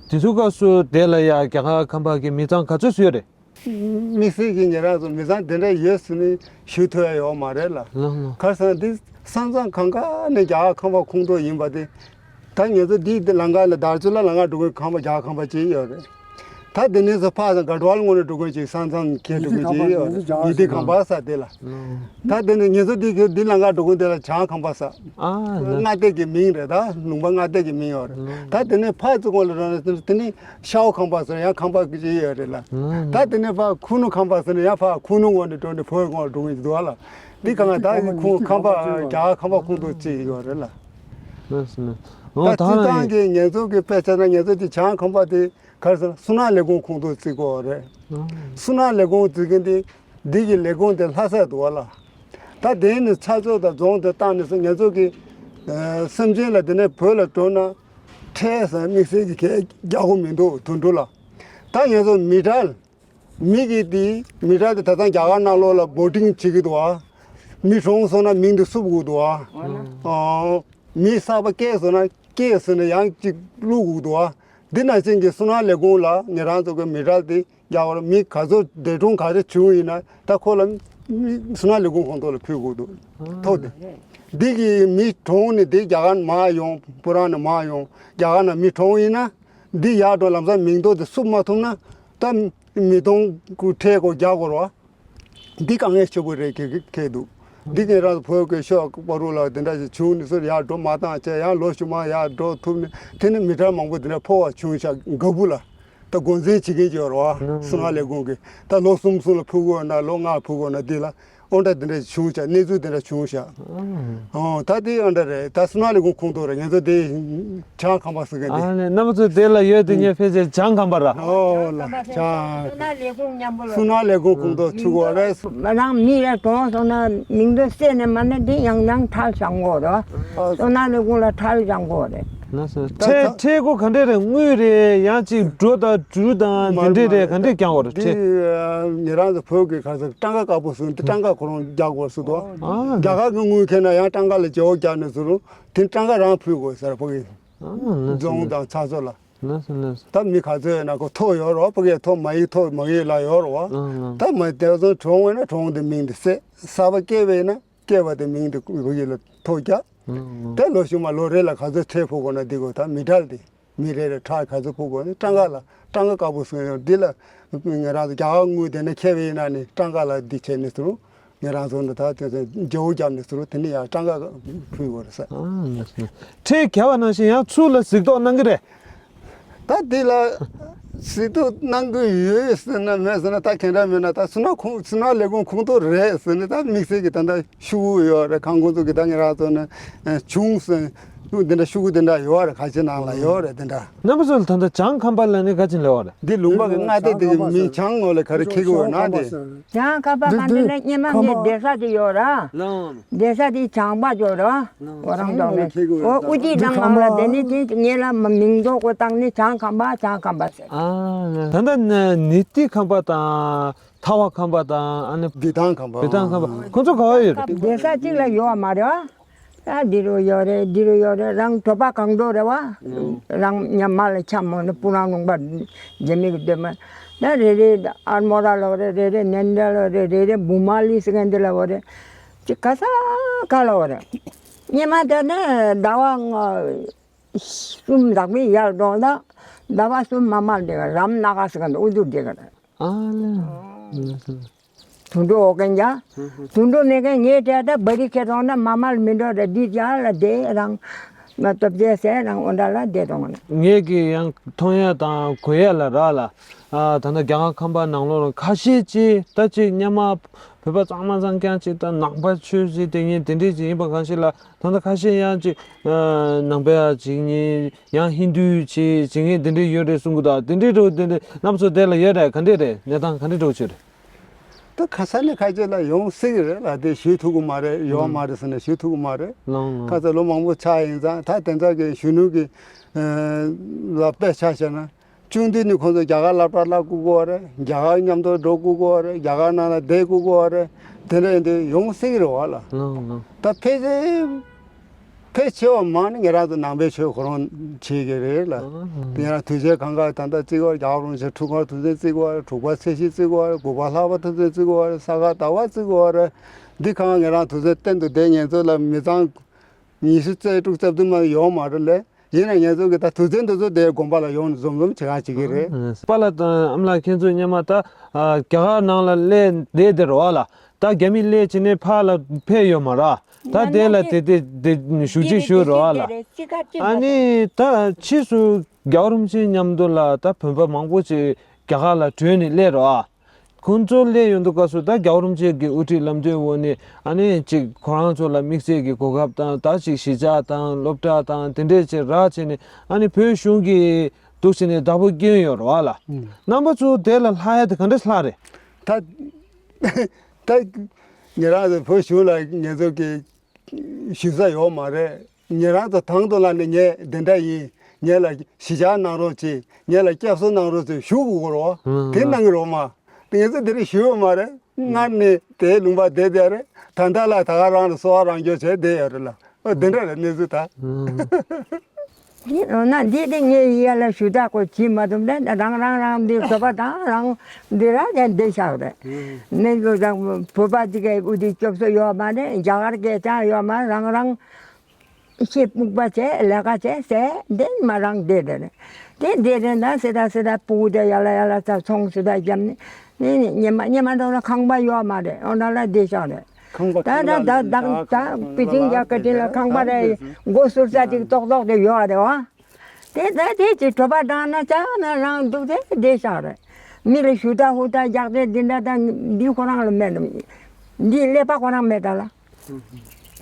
དེ་ཚོའི་སྐབས་སུ་དེ་ལ་ཡ་རྒྱ་གར་ཁམས་པ་གི་མི་ཚང་ག་ཚོད་ཡོད་རེད། དམིགས་བསལ་གྱི་ཉེ་རང་ཚོ་མི་ཚང་དེ་འདྲ་ཡོད་ཟེར་ནས་ཞུ་ཐུབ་ཡ་ཡོད་མ་རེད་ལ། ལགས་ལགས། ག་རེ་ཟེར་ན་འདི་ས་མཚམས་གང་ག་ནས་རྒྱ་གར་ཁམས་པ་ཁོངས་གཏོགས་ཡིན་པ་དེ། ད་ངེད་ཚོ་འདི་ལམ་ཁ་ལ་དར་ཚུལ་ལ་ལམ་ཁ་འགྲོ་མཁན་ཁམས་པ་རྒྱ་གར་ཁམས་པ་ཅིག་ཡོད་རེད། ད་དེ་ནས་ཚོ་ཕར་ཚང་དགའ་གྲོལ་ངོས་ནས་འགྲོ་མཁན་ཅིག་ས་མཚམས་ཁེལ་འགྲོ་མཁན་ཅིག་ཡོད་རེད། ཡིད་བདེ་ཁམས་པ་ས་དེ་ལ། ད་དེ་ནས་ངེད་ཚོ་འདི་གི་འདི་ལམ་ཁ་འགྲོ་མཁན་དེ་ལ་བྱང་ཁམས་པ་ས། ཨ་ལགས། མངའ་སྡེ་གི་མིང་རེད། ད་ལུང་པ་མངའ་སྡེ་གི་མིང་ཡོད་རེད། ད་དེ་ནས་ཕར་ཚུར་ཁོང་ལ་རང་རེད། དེ་ནས་ཤའོ་ཁམས་པ་ཟེར་ཡང་ཁམས་པ་གི་ཅིག་ཡོད་རེད་ལ། ད་དེ་ནས་ཕར་ཁུ་ནུ་ཁམས་པ་ཟེར་ཡང་ཕར་ཁུ་ནུ་ངོས་ནས་འགྲོ་ནས་བོད་ཁོང་ལ་འགྲོ་གི་འདུག་ལ། འདི་གང་ད་ཁོང་ཁམས་པ་རྒྱ་གར་ཁམས་པ་ཁོང་ཚོ་ཅིག་ཡོད་རེད་ལ། ད་སྤྱིར་བཏང་གི་ངེད་ཚོ་གི་དཔེ་ཆ་ན་ངེད་ཚོ་དེ་བྱང་ཁམས་པ་དེ་ག་རེ་ཟེར་ན་སུ་ནག་ལས་ཁུངས་ཁོང་ཚོ་བརྩི་གི་ཡོད་རེད། སུ་ནག་ལས་ཁུངས་བརྩི་མཁན་དེ། འདི་གི་ལས་ཁུངས་དེ་ལྷ་སར་འདུག་བ་ལ། ད་དེ་ནི་ཚ་ཚོད་དང་རྫོང་དེ་བཏང་ནས་སོང་། ངེད་ཚོ་གི་ཨ་སེམས་ཅན་ལ་དེ་ནས་བོད་ལ་འགྲོ་ན་ཁྲལ་ཟེར་དམིགས་བསལ་གྱི་ཁེ་རྒྱག་དགོས་མི་འདུག་དུད་འགྲོ་ལ། ད་ངེད་ཚོ་མི་གྲལ། མི་གི་དེ་མི་གྲལ་དེ་ད་ཐང་རྒྱ་གར་ནང་ལོགས་ལ་བོ་ཊིང་བྱེད་ཀྱི་འདུག་བ། མི་གྲོངས་སོང་ན་མིང་དེ་བསུབ་དགོས་འདུག་བ། ཨོ། མི་གསར་པ་སྐྱེས་སོང་ན་སྐྱེས་ཟེར་ནས་ཡང་གཅིག་བླུག་དགོས་འདུག་བ། འདི་ནང་བཞིན་གྱི་སུ་ནག་ལས་ཁུངས་ལ་ངེད་རང་ཚོ་གི་མི་གྲལ་དེ། རྒྱ་གར་མི་ག་ཚོད་འདས་གྲོངས་ག་རེ་བྱུང་ཡིན་ན་ད་ཁོ་ལ་མི་སུ་ནག་ལས་ཁུངས་ཁོངས་གཏོགས་ལ་ཕུལ་དགོས་འདུག་ཐོ་དེ། འདི་གི་མི་གྲོངས་ནས་འདི་རྒྱ་གར་ནས་མར་ཡོང་། སྤུ་རང་ནས་མར་ཡོང་། རྒྱ་གར་ནས་མི་གྲོངས་ཡིན་ན་འདི་ཡར་འགྲོ་ལམ་སང་མིང་ཐོ་དེ་བསུབ་མ་ཐུབ་ན་ད་མི་སྟོང་ཁྲལ་སྒོར་རྒྱག་དགོས་རེད་བ། འདི་དཀའ་ངལ་ཆེ་པོ་རེད་ཁེལ་ཁེལ་འདུག་འདི་ངེད་རང་ཚོ་བོད་སྐད་ཤོག་བར་དུ་ལ་དེ་འདྲ་ཞིག་བྱུང་ནས་སུ་ཡར་འགྲོ་མ་བཏང་བྱས་ཡང་ལོ་གཞུག་མ་ཡར་འགྲོ་ཐུབ་ནས་དེ་ནས་མི་གྲལ་མང་པོ་དེ་འདྲ་ཕོ་བ་བྱུང་ཤག་ག་བུ་ལ། ད་འགོ་འཛིན་བྱེད་མཁན་ཅིག་ཡོད་རེད་བ། སུ་ནག་ལས་ཁུངས་ཀྱིས་ད་ལོ་གསུམ་གསུམ་ལ་ཕུལ་དགོས་ན་ལོ་ལྔ་ཕུལ་དགོས་ན་འདི་ལ་ཨོ་འདྲ་དེ་འདྲ་བྱུང་ཤག་གནས་ཚུལ་དེ་འདྲ་བྱུང་ཤག་ཨོ་ད་དེ་ཨོ་འདྲ་རེད། ད་སུ་ནག་ལས་ཁུངས་ཁོངས་གཏོགས་རེད། ངེད་ཚོ་དེ་བྱང་ཁམས་པ་ཟེར་མཁན་དེ། ཨ་ནི་རྣམ་པ་ཚོ་དེ་ལ་ཡོད་དེ་ངས་ཕལ་ཆེར་བྱང་ཁམས་པ་ར། ཨོ་ལ་བྱང་། སུ་ནག་ལས་ཁུངས་མཉམ་པོ་ལ། སུ་ནག་ལས་ཁུངས་ཁོངས་གཏོགས་ཆུ་གོ་རེད། རང་མི་རེ་གྲོངས་སོང་ན་མིང་དོན་གསལ་ནས་མ་ནས་དེ་ཡང་ཡང་ཁྲལ་བྱང་གོ་ར། སོ་ན་ལས་ཁུངས་ལ་ཁྲལ་བྱང་གོ་རེད། ལགས་སོ། ད་ཁྲལ་ད་ཁྲལ་སྒོ་ག་འདྲས་རེད། དངུལ་རེད། ཡང་ཅིག་འགྲོ་དང་འགྲུལ་དང་མ་དེ་འདྲས་རེད། མ་ག་འདྲས་རྒྱག་གོ་རེད། འདི་ཁྲལ། ཉེ་རང་ཚོ་བོད་ཀྱི་ཁ་སང་སྤྲང་ཀ་དཀར་པོ་ཟེར་འདི་སྤྲང་ཀ་ཁོ་རང་རྒྱག་གོ་ཟེར་དོ། ཨ་རྒྱ་གར་གྱི་དངུལ་ཁྱེར་ན་ཡང་སྤྲང་ཀ་ལ་བརྗེ་བོ་རྒྱག་ནས་ཟེར་རུང་དེ་སྤྲང་ཀ་རང་ཕུལ་དགོས་ཟེར་བོད་ཀྱི་ལགས་སོ། རྫོང་དང་ཚ་ཚོ་ལ། ལགས་སོ་ལགས་སོ། ད་མི་ག་ཚོད་ཡོད་ན་ཁོ་ཐོ་ཡོད་རོ། བོད་ཀྱི་ཐོ་མ་ཡིག་ཐོ་མ་ཡིག་ལ་ཡོད་རོ། ཨ་ཨ། ད་མ་དེ་ཚོ་གྲོངས་བས་ན་གྲོངས་དེ་མིང་དེ་གསལ། གསར་པ་སྐྱེས་བས་ན། སྐྱེ་བ་དེ་མིང་དེ་བོད་ཡིག་ལ་ཐོ་རྒྱག་ཨང་ཨང་། དེ་ལོ་གཞུག་མ་ལོ་རེ་ལ་ག་ཚོད་ཁྲལ་ཕོག་དགོས་ན་འདི་དགོས། ད་མི་གྲལ་དེ་མི་རེ་རེ་ཁྲལ་ག་ཚོད་ཕོག་དགོས་ན་སྤྲང་ཀ་ལ་སྤྲང་ཀ་དཀར་པོ་ཟེར་ཡོང་འདི་ལ་ང་རང་ཚོ་རྒྱ་གར་དངུལ་དེ་ནས་ཁྱེར་བའི་ནང་ནས་སྤྲང་ཀ་ལ་འདི་བྱས་ནས་ཟེར་རུང་ང་རང་ཚོ་འདི་ད་དེ་ཚོ་འཇལ་བོ་བརྒྱབ་ནས་ཟེར་རུང་དེ་ནས་ཡང་སྤྲང་ཀ་ཕུལ་དགོས་རེད་ཟེར། ཨང་། ཁྲལ་བརྒྱབ་པ་ནང་བཞིན་ཡང་ཚུར་ལ་གཟིགས་རྟོག་གནང་གི་རེད། ད་འདི་ལ་གཟིགས་རྟོག་གནང་གི་ཡོད་ཟེར་ན་མེད་ཟེར་ན་ད་ག་འདྲ་མེད་ན་ད་སུ་ནག་ཁོངས་སུ་ནག་ལས་ཁུངས་ཁོངས་གཏོགས་རེད་ཟེར་ནས་ད་དམིགས་བསལ་གྱི་ད་ལྟ་ཤུགས་ཡོད་རེད། ཁང་ཁོངས་ཚོ་གི་ད་ང་རང་ཚོ་ནས་བྱུང་ཟེར་ ཤུགས་འདི་འདྲ་ཤུ་གུ་འདི་འདྲ་ཡོད་རེད། ཁ་ཆེ་ནང་ལ་ཡོད་རེད་འདི་འདྲ། རྣམ་པ་ཚོ་ལ་ད་ལྟ་བྱང་ཁམས་པ་ལ་ནི་ག་ཅིན་ལེ་བ་རེད། འདི་ལུང་པ་གི་མངའ་སྡེ་འདི་གི་མིང་བྱང་ངོ་ལ་ག་རེ་ཁེ་གི་འོ་ན་དེ། བྱང་ཁམས་པ་ག་འདི་ལ་སྙེ་མ་ངའི་སྡེ་ས་དེ་ཡོད་ར། སྡེ་ས་དེ་བྱང་པ་ཡོད་ར། འོ་རང་འདོག་ནས་འོ་ཨུ་ཅི་ནང་ནང་ལ་དེ་ནི་དེ་ངེད་ལ་མིང་འདོག་གོ་བཏང་ནི་བྱང་ཁམས་པ་བྱང་ཁམས་པ་ཟེར། ད་ལྟ་ནི་ཏི་ཁམས་པ་དང་། ཐ་བ་ཁམས་པ་དང་ཨ་ནི་བི་ཐང་ཁམས་པ། བི་ཐང་ཁམས་པ་ཁོ་ཚོ་ག་བ་ཡོད་རེད། སྡེ་ས་གཅིག་ལ་ཡོད་མ་རེད་བ། ད་འདི་རུ་ཡོད་རེད། འདི་རུ་ཡོད་རེད། རང་གྲོ་པ་གང་འགྲོ་རེད་བ། རང་ཉམས་མ་ལ་ཆ་མོ་ནི་སྤུ་རང་ལུང་པ་རྒྱ་མི་གི་སྡོད་མ། ད་རེ་རེ་ཨར་མོ་ར་ལོ་རེད། རེ་རེ་ནན་ཌ་ལོ་རེད། རེ་རེ་བུ་མ་ལི་སི་གན་འདི་ལ་བ་རེད། ཅི་ག་ས་ག་ལ་བ་རེད། སྙེ་མ་དེ་ནི་ཟླ་བ་ང་གསུམ་དག་པའི་ཡར་འགྲོ་ད་ཟླ་བ་གསུམ་མ་མར་འདི་ག་རམ་ན་ག་སི་ག་འདི་ཨུ་དུ་འདི་ག་རེད། ཨ་ལེ། དུད་འགྲོ་འོ་གན་ཡ། དུད་འགྲོ་མེད་མཁན་ངའི་གྲས་ད་བ་རི་ཁེ་རོང་ན་མ་མར་མི་འགྲོ་རེད། འདི་ཡ་ལ་དེ་རང་ང་སྟོབས་རྒྱལ་ཟེར་རང་འོ་འདྲ་ལ་བསྡད་གཏོང་ན། ངས་ཀྱི་ཡང་མཐོང་ཡ་དང་གོ་ཡ་ལ་རག་ལ། ཨ་ད་ནི་རྒྱ་གར་ཁམས་པ་ནང་ལོགས་ལ་ཁ་ཤས་ཅིག་ད་ཅིག་སྙེ་མ་བོད་པ་གཙང་མ་གཙང་རྐྱང་ཅིག་ད་ནང་པ་ཆོས་ཅིག་དེ་ངས་དེ་འདྲས་ཅིག་ཡིན་པ་གང་ཞིག་ལ། ད་ལྟ་ཁ་ཤས་ཡང་ཅིག་ནང་པའི་ཡ་ཅིག་ཡིན་ཡང་ཧིན་དུའི་ཅིག་ཅིག་ངས་དེ་འདྲས་ཡོད་རེད་གསུང་གི་འདུག་དེ་འདྲས་འགྲོ་དེ་འདྲས་རྣམ་ཚོ་དེ་ལ་ཡོད་རེད། ག་འདྲས་རེད། གནས་སྟངས་ག་འདྲས་འགྲོ་ཆོད་རེད། ད་ཁ་ས་ནས་ཁ་ཆེ་ལ་ཡོང་སྲིད་གི་རེད་ལ། དེ་ཞུ་ཐུབ་གི་མ་རེད། ཡོད་མ་རེད་ཟེར་ནས་ཞུ་ཐུབ་གི་མ་རེད། ལོང་ལོང་། ཁ་ས་ལོ་མང་པོ་ཆགས་ཡིན་ཙང་ད་དེ་ཚོ་གི་གཞོན་ནུ་གི་ལ་དཔེ་ཆ་བཞག་ན། ཆུང་དུས་ནས་ཁོང་ཚོ་རྒྱ་གར་སློབ་གྲྭ་ལ་བསྐུར་གོ་རེད། རྒྱ་གར་མཉམ་དུ་འགྲོ་བསྐུར་གོ་རེད། རྒྱ་གར་ནང་ལ་བསྡད་བསྐུར་གོ་རེད། དེ་འདྲ་ཡིན་དུས་ཡོང་སྲིད་རེད་བ་ལ། ལོང་ལོང་། ད་ཕལ་ཆེར་ཕལ་ཆེ་བ་མང་ནི་ང་རང་ཚོ་ནང་པའི་ཆོས་ཁོ་རང་བྱེད་ཀྱི་རེད་ལ། ལོང་ལོང་། དེ་ཡང་དུས་ཆེན་གང་ག་ད་ལྟ་བརྩི་བ་རྒྱལ་བ་རིན་པོ་ཆེ་འཁྲུངས་སྐར་དུས་ཆེན་བརྩི་བ་རེད། དྲུག་པ་ཚེས་བཞི་བརྩི་བ་རེད། དགུ་པ་ལྷག་པ་དུས་ཆེན་བརྩི་བ་རེད། ས་ག་ཟླ་བ་བརྩི་བ་རེད། འདི་གང་ང་རང་དུས་ཆེན་གཏན་དུ་བསྡད་ཉན་ཚོད་ལ་མི་ཚང་། ཉི་ཤུ་རྩ་དྲུག་རྩ་བདུན་མ་ཡོང་མ་རེད་ལས། ཡིན་ན་ང་ཚོ་གི་ད་དུས་ཆེན་དེ་ཚོ་དེ་དགོན་པ་ལ་ཡོང་ནས་འཛོམས་འཛོམས་བྱེད་ག་བྱེད་ཀྱི་རེད། པཱ་ལགས་དང་ཨ་མ་ལགས་ཁྱེད་ཚོ་སྔོན་མ་ད་རྒྱ་གར་ནང་ལ་སླེབས་བསྡད་དེ་རེད་བ་ལ། ད་རྒྱ་མི་སླེབས་བྱས་ནས་ཕར་ལ་ཕེབས་ཡོད་མ་རེད། ད་དེ་ལ་དེ་དེ་དེ་ཞུ་རྒྱུ་ཞུ་རེད་བ་ལ། ཨ་ནི་ད་ཕྱིས་སུ་རྒྱལ་བ་རིན་པོ་ཆེ་མཉམ་དུ་ལ་ད་བོད་པ་མང་པོ་ཅིག་རྒྱ་གར་ལ་བྲོས་ནས་སླེབས་རེད་བ། ཁོང་ཚོ་སླེབས་ཡོང་དུས་སྐབས་སུ་ད་རྒྱལ་བ་རིན་པོ་ཆེ་གི་དབུ་ཁྲིད་ལམ་སྟོན་འོག་ནས་ཨ་ནི་ཅིག་ཁོ་རང་ཚོ་ལ་དམིགས་བསལ་གྱི་གོ་སྐབས་དང་ད་ཅིག་གཞིས་ཆགས་དང་སློབ་གྲྭ་དང་དེ་འདྲས་ཅིག་རག་བྱས་ནས་ཨ་ནི་བོད་གཞུང་གིས་འདུག་བྱས་ནས་བདག་པོ་བསྐྱོན་ཡོད་རེད་བ་ལ། རྣམ་པ་ཚོ་དེ་ལ་ལྷག་ཡ་དེ་ག་འདྲས་ལྷག་རེད། ད་ད་ཉེ་རང་ཚོ་བོད་གཞུང་ལ་ང་ཚོ་གི་ཞུ་ས་ཡོད་མ་རེད། ཉེ་རང་ཚོ་དང་དུ་ལ་ནི་ངས་འདི་འདྲ་ཡིན། ངས་ལ་གཞིས་ཆགས་གནང་རོགས་གྱིས། ངས་ལ་སྐྱབས་གསོ་གནང་རོགས་ཚོས་ཞུ་དགོས་རོགས། དེ་གནང་གི་རོགས་མ། དེ་ངས་ཚོ་དེ་རིང་ཞུ་ཡོད་མ་རེད། སྔར་ནས་དེའི་ལུང་པ་བསྡད་བསྡད་རེད། ད་ལྟ་ལ་ད་ག་རང་ལ་གསོ་བ་རང་སྐྱོབ་བྱས་བསྡད་ཡོད་རེད་ལ། ཨོ་དེ་འདྲ་རེད་གནས་ཚུལ་ད། འདི་འོ་ན་འདི་དེ་ངས་ཡ་ལ་ཞུ་དག་གོ་བྱེད་མ་ཐུབ་ན་རང་རང་རང་འདི་བཟོ་པ་དང་རང་འདི་ར་ཡང་འདི་བཞག་རེད། གནས་ཚུལ་དང་བོད་པ་གཅིག་གི་དབུ་ཁྲིད་སྐྱོབ་གསོ་ཡོད་མ་རེད། རྒྱ་གར་སྐད་ཆ་ཡོད་མ་རེད། རང་རང་ཤེས་སྤུག་པ་བྱས་ལས་ཀ་བྱས་ཟེར་འདི་མ་རང་བསྡད་དེ་རེད། དེ་བསྡད་དེ་ན་སེ་ད་སེ་ད་སྤུ་གུ་དེ་ཡ་ལ་ཡ་ལ་ཚ་ཚོང་སེ་ད་བརྒྱབ་ནས་ནི་ནི་ཉི་མ་ཉི་མ་འདྲ་ལ་ཁང་པ་ཡོད་མ་རེད། འོ་ན་ལ་བསྡད་ཤག་རེད། ཁང་པ་ད་ད་ད་ད་ད་པི་ཏིང་ཡ་ཀ་ཏི་ལ་ཁང་པ་རེད། སྒོ་ཟུར་ས་ཅིག་ཏོག་ཏོག་དེ་ཡོད་རེད་བ། དེ་ད་དེ་ཅིག་གྲོད་པ་འགྲངས་ན་ཅག་ན་རང་འདུག་དེ་བསྡད་ཤག་རེད། མི་ལ་ཞུ་ད་ཧུ་ད་རྒྱག་དེ་འདི་འདྲ་ད་འདི་ཁོ་རང་ལ་མེད་ནམ། འདི་ཀླད་པ་ཁོ་རང་མེད་ད་ལ།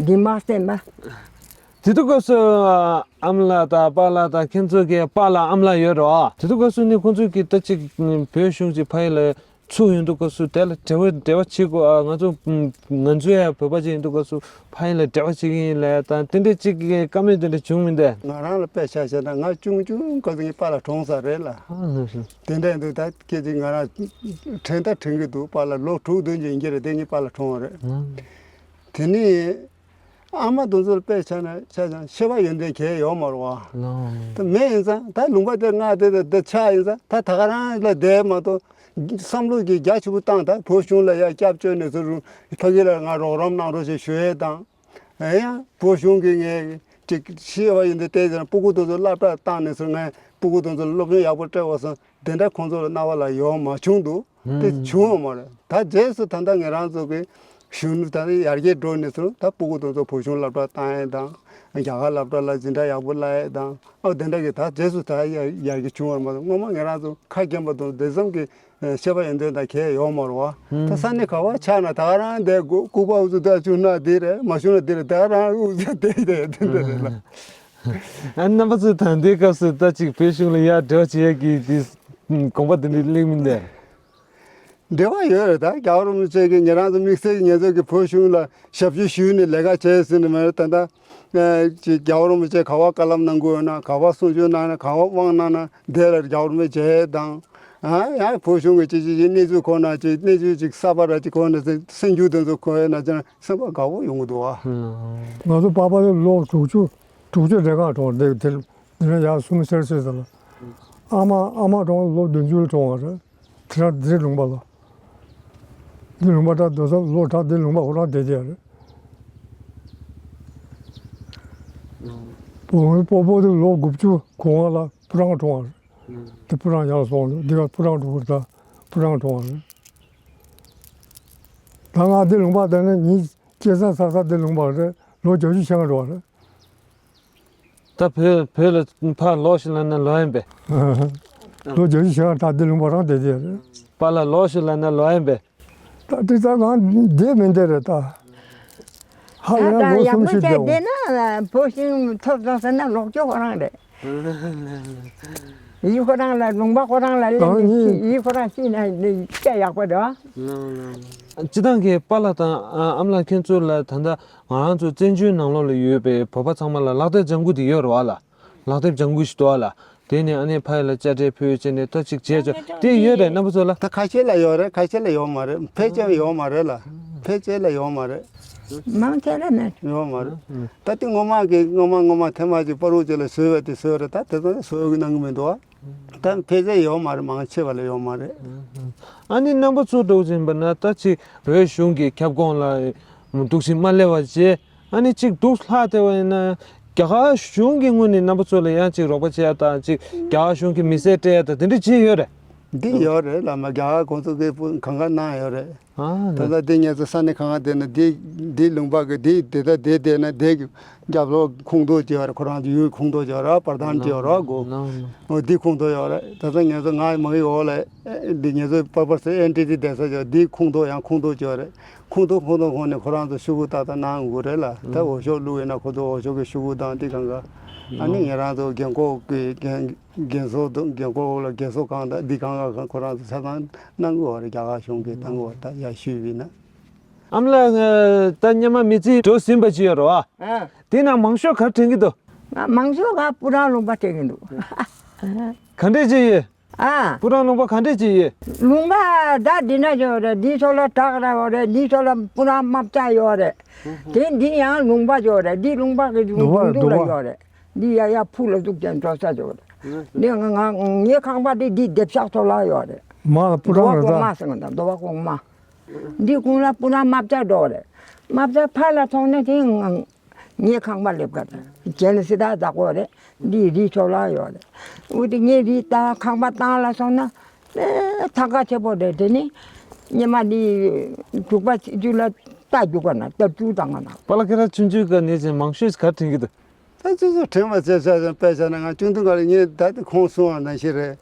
འདི་མ་བསྟན་པ། དེ་དུས་སྐབས་སུ་ཨ་མ་ལགས་དང་པཱ་ལགས་དང་ཁྱེད་ཚོ་གི་པཱ་ལགས་ཨ་མ་ལགས་ཡོད་རེད་བ། དེ་དུས་སྐབས་སུ་ནི་ཁོང་ཚོ་གི་ད་ཅིག་བོད་གཞུང་གི་ཕ་ཡུལ་ལ་ཚུར་ཡོང་དུས་སྐབས་སུ་དེ་ལ་འབྲེལ་བ་འབྲེལ་བ་བྱེད་དགོས། ཨ་ང་ཚོ་ང་ཚོ་ཡང་བོད་པ་ཅིག་ཡིན་དུས་སྐབས་སུ་ཕ་ཡུལ་ལ་འབྲེལ་བ་བྱེད་ཀྱི་ཡིན་ལབ་དང་དེ་འདྲ་ཅིག་གི་བཀའ་མོལ་དེ་འདྲ་བྱུང་མི་འདུག་ང་རང་ལ་དཔེ་ཆ་བཞག་ན་ང་ཆུང་ཆུང་སྐབས་སུ་ངའི་པཱ་ལགས་གྲོངས་ཚར་རེད་ལ། ཨ་ལགས་སོ། དེ་འདྲ་ཡིན་དུས་ད་སྐད་ཅིག་ང་རང་དྲན་ད་དྲན་གྱི་འདུག་པཱ་ལགས་ལོ་དྲུག་བདུན་ཅིག་ཡིན་གྱི་རེད། དེ་ངའི་པཱ་ལགས་གྲོངས་རེད། དེ་ནས་ཨ་མ་དེ་ཚོ་ལ་དཔེ་ཆ་ན་ཆ་ཚང་ཤེས་པ་ཡོན་ཏན་གང་ཡང་ཡོད་མ་རེད་བ། ད་མེད་ཡིན་ཙང་ད་ལུང་པ་དེ་ང་དེ་དེ་དེ་ཆགས་ཡིན་ཙང་ད་ད་ག་རང་ལ་བསྡད་མ་གཏོགས་བསམ་བློ་གི་རྒྱ་ཆེ་པོ་བཏང་། ད་བོད་གཞུང་ལ་ཡ་སྐྱབས་བཅོལ་ནས་ཚུར་ཕ་གི་ལ་ང་རོགས་རམ་གནང་རོགས་ཞེས་ཞུ་ཡས་དང་། ཡང་བོད་གཞུང་གིས་ངས་ཅིག་ཤེས་པ་ཡིན་དུས་བལྟས་ཟེར་ན་སྤུ་གུ་དེ་ཚོ་སློབ་གྲྭར་བཏང་ནས་ཚུར་ངས་སྤུ་གུ་དེ་ཚོ་ལ་སློབ་སྦྱོང་ཡག་པོ་སྤྲད་དགོས་སོང་། དེ་འདྲ་ཁོང་ཚོ་ལ་རྣ་བ་ལ་ཡོང་མ་བྱུང་འདུག་དེ་བྱུང་ཡོད་མ་རེད། ད་རྗེས་སུ་ད་ལྟ་ང་རང་ཚོ་གི་གཞོན་ནུ་ད་ལྟ་ཡར་རྒྱས་འགྲོ་ནས་ཚུར་ད་སྤུ་གུ་དེ་ཚོ་བོད་གཞུང་སློབ་གྲྭར་བཏང་ཡས་དང་རྒྱ་གར་སློབ་གྲྭ་ལ་འཛིན་གྲྭ་ཡག་པོ་བསླབ་ཡས་དང་ཨ་དེ་འདྲ་གི་ད་རྗེས་སུ་ད་ཡར་ཡར་རྒྱས་བྱུང་བ་མ་གཏོགས་སྔོན་མ་ང་རང་ཚོ་ཁ་རྒན་པ་དང་དེ་ཙམ་གྱི་ཤེས་པ་ཡོན་ཏན་དང་གལ་ཡོད་མ་རེད་བ། ད་ས་གནས་ག་བ་ཆགས་ན་ད་ག་རང་དེ་ལྐུགས་པ་འུ་ཚོ་ད་བྱུང་ན་དེ་རེད། མ་བྱུང་ན་དེ་རེད། ད་ག་རང་འུ་ཚོ་དེ་དེ་དེ་འདྲ་རེད་ལ། ཨ་རྣམ་པ་ཚོས་ད་ལྟའི་སྐབས་སུ་ད་ཅིག་བོད་གཞུང་ལ་ཡར་འབྲེལ་བ་བྱེད་ཡས་ཀྱི་དེ་དགོངས་པ་དེ་འདྲ་སླེབས་མིན་ཏེ། འབྲེལ་བ་ཡོད་རེད། ད་རྒྱལ་བ་རིན་པོ་ཆེ་གིས་ཉེ་རང་ཚོ་དམིགས་བསལ་གྱི་ཉེ་ཚོ་གིས་བོད་གཞུང་ལ་ཞབས་ཞུ་ཞུས་ནས་ལས་ཀ་བྱས་ཟིན་ནས་མ་རེད། ད་ལྟ་ཅིག་རྒྱལ་བ་རིན་པོ་ཆེ་ག་བ་བཀའ་སློབ་གནང་དགོས་ཡོད་ན། ག་བ་གསུང་ཆོས་གནང་ན། ག་བ་དབང་གནང་ན་དེ་ལ་རྒྱལ་བ་རིན་པོ་ཆེ་དང་། ཨ་ཡང་བོད་གཞུང་གི་ཅིག་ཅིག་ཅིག་གནས་ཚུལ་གོ་ན། ཅིག་གནས་ཚུལ་ཅིག་གསར་པ་ར་ཅིག་གོ་ན། ཅིག་སེམས་འགྱུར་དེ་ཚོ་གོ་ཡོད་ན། ཅིག་སེམས་པ་དགའ་པོ་ཡོང་གི་འདུག་ཨ། ང་ཚོ་པ་ཕ་ལོ་ལོ་དྲུག་ཅུ་དྲུག་ཅུ་རེ་གང་གྲོངས། དེ་དེ་དེ་ནས་ཡར་གསུམ་ཤར་ཤར་ཟེར་ལ། ཨ་མ་ཨ་མ་གྲོངས་ལོ་བདུན་ཅུ་ལ་གྲོངས་པ་རེད། དེ་རང་འདི་ལུང་པ་ལ། འདི་ལུང་པ་ད་རྡོ་ས་ལོ་ད་འདི་ལུང་པ་ཁོ་རང་བསྡད་བསྡད་རེད། སྤོ་སྤོ་སྤོ་དེ་ལོ་དགུ་བཅུ་གོ་ལྔ་ལ་སྤུ་རང་གྲོངས་པ་རེད། དེ་སྤུ་རང་ཡར་སོང་། འདི་ག་སྤུ་རང་འགྲོ་གི་རེད། ད་སྤུ་རང་གྲོངས་པ་རེད། ད་ང་འདི་ལུང་པ་བསྡད་ནས་ཉིན་སྐྱེས་ས་ཚ་ས་འདི་ལུང་པ་རེད། ལོ་བརྒྱད་ཅུ་ཕྱེད་ཀ་འགྲོ་བ་རེད། ད་བོད་བོད་ལ་ཕར་ལོག་ཤིག་ལབ་ན་ལོག་ཡིན་པས། ལོ་བརྒྱད་ཅུ་ཕྱེད་ཀ་ད་འདི་ལུང་པ་རང་བསྡད་བསྡད་རེད། པཱ་ལགས་ལོག་ཤིག་ལབ་ན་ལོག་ཡིན་པས། ད་དེ་ཙམ་ལངས་བསྡད་མི་འདི་རེད་ད། ཧ་ལས་ཡང་ད་ལོ་ཡག་གསུམ་པོ་བྱས་བསྡད་ན་བོད་ཤིང་ཐོབ་སོང་ཟེར་ན་ལོག་ཅོག་ཁོ་རང་རེད། ཡུལ་ཁོ་རང་ལ་ལུང་པ་ཁོ་རང་ལ་སླེབས་ནས་ཡུལ་ཁོ་རང་ཤི་ན་སྐད་ཡག་པོ་རེད། སྤྱི་བཏང་གི་པཱ་ལགས་དང་ཨ་ཨ་མ་ལགས་ཁྱེད་ཚོ་ལ་ད་ལྟ་ང་རང་ཚོ་བཙན་བྱོལ་ནང་ལོགས་ལ་ཡོད་པའི་བོད་པ་ཚང་མ་ལ་ལག་དེབ་ལྗང་གུ་དེ་ཡོད་རེད་བ་ལ། ལག་དེབ་ལྗང་གུ་ཞིག་འདུག་བ་ལ། དེ་ནས་ཨ་ནེ་ཕ་ཡུལ་ལ་དཔྱ་ཁྲལ་ཕུལ་བྱས་ནས་ད་ཅིག་བྱས་ཆོག་དེ་ཡོད་རེད་རྣམ་པ་ཚོ་ལ། ད་ཁ་ཤས་ལ་ཡོད་རེད། ཁ་ཤས་ལ་ཡོད་མ་རེད། ཕལ་ཆེར་ཡོད་མ་རེད་ལ། ཕལ་ཆེར་ལ་ཡོད་མ་རེད། མང་ཆེ་ལ་མེད། ཡོད་མ་རེད། ད་དེ་སྔོན་མ་གི་སྔོན་མ་སྔོན་མ་ཐེངས་མ་ཅིག་པ་རུ་ཅིག་ལ་བཟོས་པ་དེ་བཟོས་རེད། ད་དེ་ཚོ་བཟོ་གི་གནང་གི་མི་འདུག་བ། ད་ཕལ་ཆེར་ཡོད་མ་རེད། མང་ཆེ་བ་ལ་ཡོད་མ་རེད། ཨ་ནི་རྣམ་པ་ཚོ་འདྲ་བོ་ཅིག་ཡིན་པ་ན་ད་ཅིག་བོད་གཞུང་གི་ཁྱབ་ཁོངས་ལ་འདུག་སེ་མ་སླེབས་པ་བྱས། ཨ་ནི་གཅིག་འདུག་ལྷག་བསྡད་པ་ཡིན་ན། རྒྱ་གར་གཞུང་གི་ངོས་ནས་རྣམ་པ་ཚོ་ལ་ཡང་གཅིག་རོགས་པ་བྱེད་ཡ་དང་། གཅིག་རྒྱ་གར་གཞུང་གི་མི་སེར་སྤྲད་ཡ་དང་། དེ་འདྲ་བྱས་ཡོད་རེད། འདི་ཡོད་རེད་ལ། མ་རྒྱ་གར་ཁོང་ཚོ་གིས་གང་ག་གནང་ཡོད་རེད། ཨ་ད་ལྟ་འདི་ངེད་ཚོ་ས་གནས་གང་ག་བསྡད་ན། འདི་འདི་ལུང་པ་གི་འདི་དེ་ད་དེ་བསྡད་ན་དེ་གི་རྒྱབ་ལོགས་ཁོངས་གཏོགས་བྱས་ཡོད་རེད། ཁོ་རང་ཚོ་ཡུལ་ཁོངས་གཏོགས་བྱས་ཡོད་རེད། པར་ཐང་བྱས་ཡོད་རེད་གོ། འོ་འདི་ཁོངས་གཏོགས་ཡོད་རེད། ད་ལྟ་ངེད་ཚོ་ང་མ་གི་འོག་ལ་འདི་ངེད་ཚོ་པར་པར་སེ་ཨེན་ཊི་ཊི་བསྡད་ས་ཡོད། འདི་ཁོངས་གཏོགས་ཡང་ཁོངས་གཏོགས་བྱས་ཡོད་རེད། ཁོངས་གཏོགས་ཁོངས་གཏོགས་ཁོངས་ནས་ཁོ་རང་ཚོ་ཤོག་གུ་ཏག་ཏག་གནང་དགོས་རེད་ལ། ད་འོས་ཤོག་བླུགས་ཡོད་ན་ཁོ་ཚོ་འོས་ཤོག་གི་ཤོག་གུ་དང་དེ་གང་ག་ཨ་ནི་ངེད་རང་ཚོ་རྒན་འཁོགས་ཀྱི་རྒན་རྒན་གསོ་དང་། རྒན་འཁོགས་ལ་རྒན་གསོ་ཁང་དང་འདི་གང་ག་ཁོ་རང་ཚོ་ཆ་ཚང་གནང་དགོས་པ་རེད། རྒྱ་གར་གཞུང་གིས་གནང་དགོས་པ། ད་ཡར་ཞུས་པ་ཡིན་ན། ཨ་མ་ལགས་ད་སྔོན་མ་མི་ཚེ་འགྲོ་ཟིན་པ་ཅིག་ཡོད་རེད་བ། ཨ། དེ་ནང་མང་ཤོས་ག་རེ་དྲན་གྱི་འདུག་ང་མང་ཤོས་ག་སྤུ་རང་ལུང་པ་དྲན་གྱི་འདུག་ག་འདྲས་ཅིག་ཡོད། ཨ། སྤུ་རང་ལུང་པ་ག་འདྲས་ཅིག་ཡོད། ལུང་པ་ད་འདི་ན་ཡོད་རེད། འདི་ཕྱོགས་ལ་བྲག་ར་ཡོད་རེད། འདི་ཕྱོགས་ལ་སྤུ་རང་རྨ་བྱ་ཡོད་རེད། དེ་འདི་ཡང་ལུང་པ་ཡོད་རེད། འདི་ལུང་པ་གི་འདུག་བ། ལུང་འདུག་ལ་འདུག་བ། ཡོད་རེད། འདི་ཡ་ཡ་ཕུག་ལ་འདུག་ཅན་འགྲོ་ས་ཡོད་རེད། འདི་ང་ང་ངའི་ཁང་པ་འདི་འདི་སྡེབ་ཤག་ཐོག་ལ་ཡོད་རེད། མ་ལ་སྤུ་རང་རྡོ་བ་རེད་གོང་ད། མ་ཟེར་ང་ད་རྡོ་བ་གོང་མ། འདི་གུང་ལ་སྤུ་རང་རྨ་བྱ་འགྲོ་རེད། རྨ་བྱ་ཕར་ལ་སོང་ན་དེ་ང་ངའི་ཁང་པ་སླེབས་ག་རེད། གྱེན་ལ་སི་ད་བདག་པོ་རེད། འདི་རི་ཕྱོགས་ལ་ཡོད་རེད། འོ་དེ་ངའི་རི་ད་ཁང་པ་བཏང་ལ་སོང་ན་ཨེ་ཐང་ག་ཆེ་པོ་རེད། དེ་ནི་ཉི་མ་འདི་དྲུག་པ་ཚེས་བཅུ་ལ་རྟ་རྒྱུག་ག་ན་རྟ་བཅུ་བཏང་ག་ན། པཱ་ལགས་ཁྱེད་རང་ཆུང་ཆུང་སྐབས་ནས་ཅིག་མང་ཤོས་ག་རེ་དྲན་གྱི་འདུག་ད་ཅི་ཙུག་དྲན་པ་བྱས་བྱས་ཙང་དཔེ་བྱས་ན་ང་ཆུང་དུས་སྐབས་ལ་ངས་ད་དེ་ཁོང་གསུང་བ་ནང་བཞིན་རེད།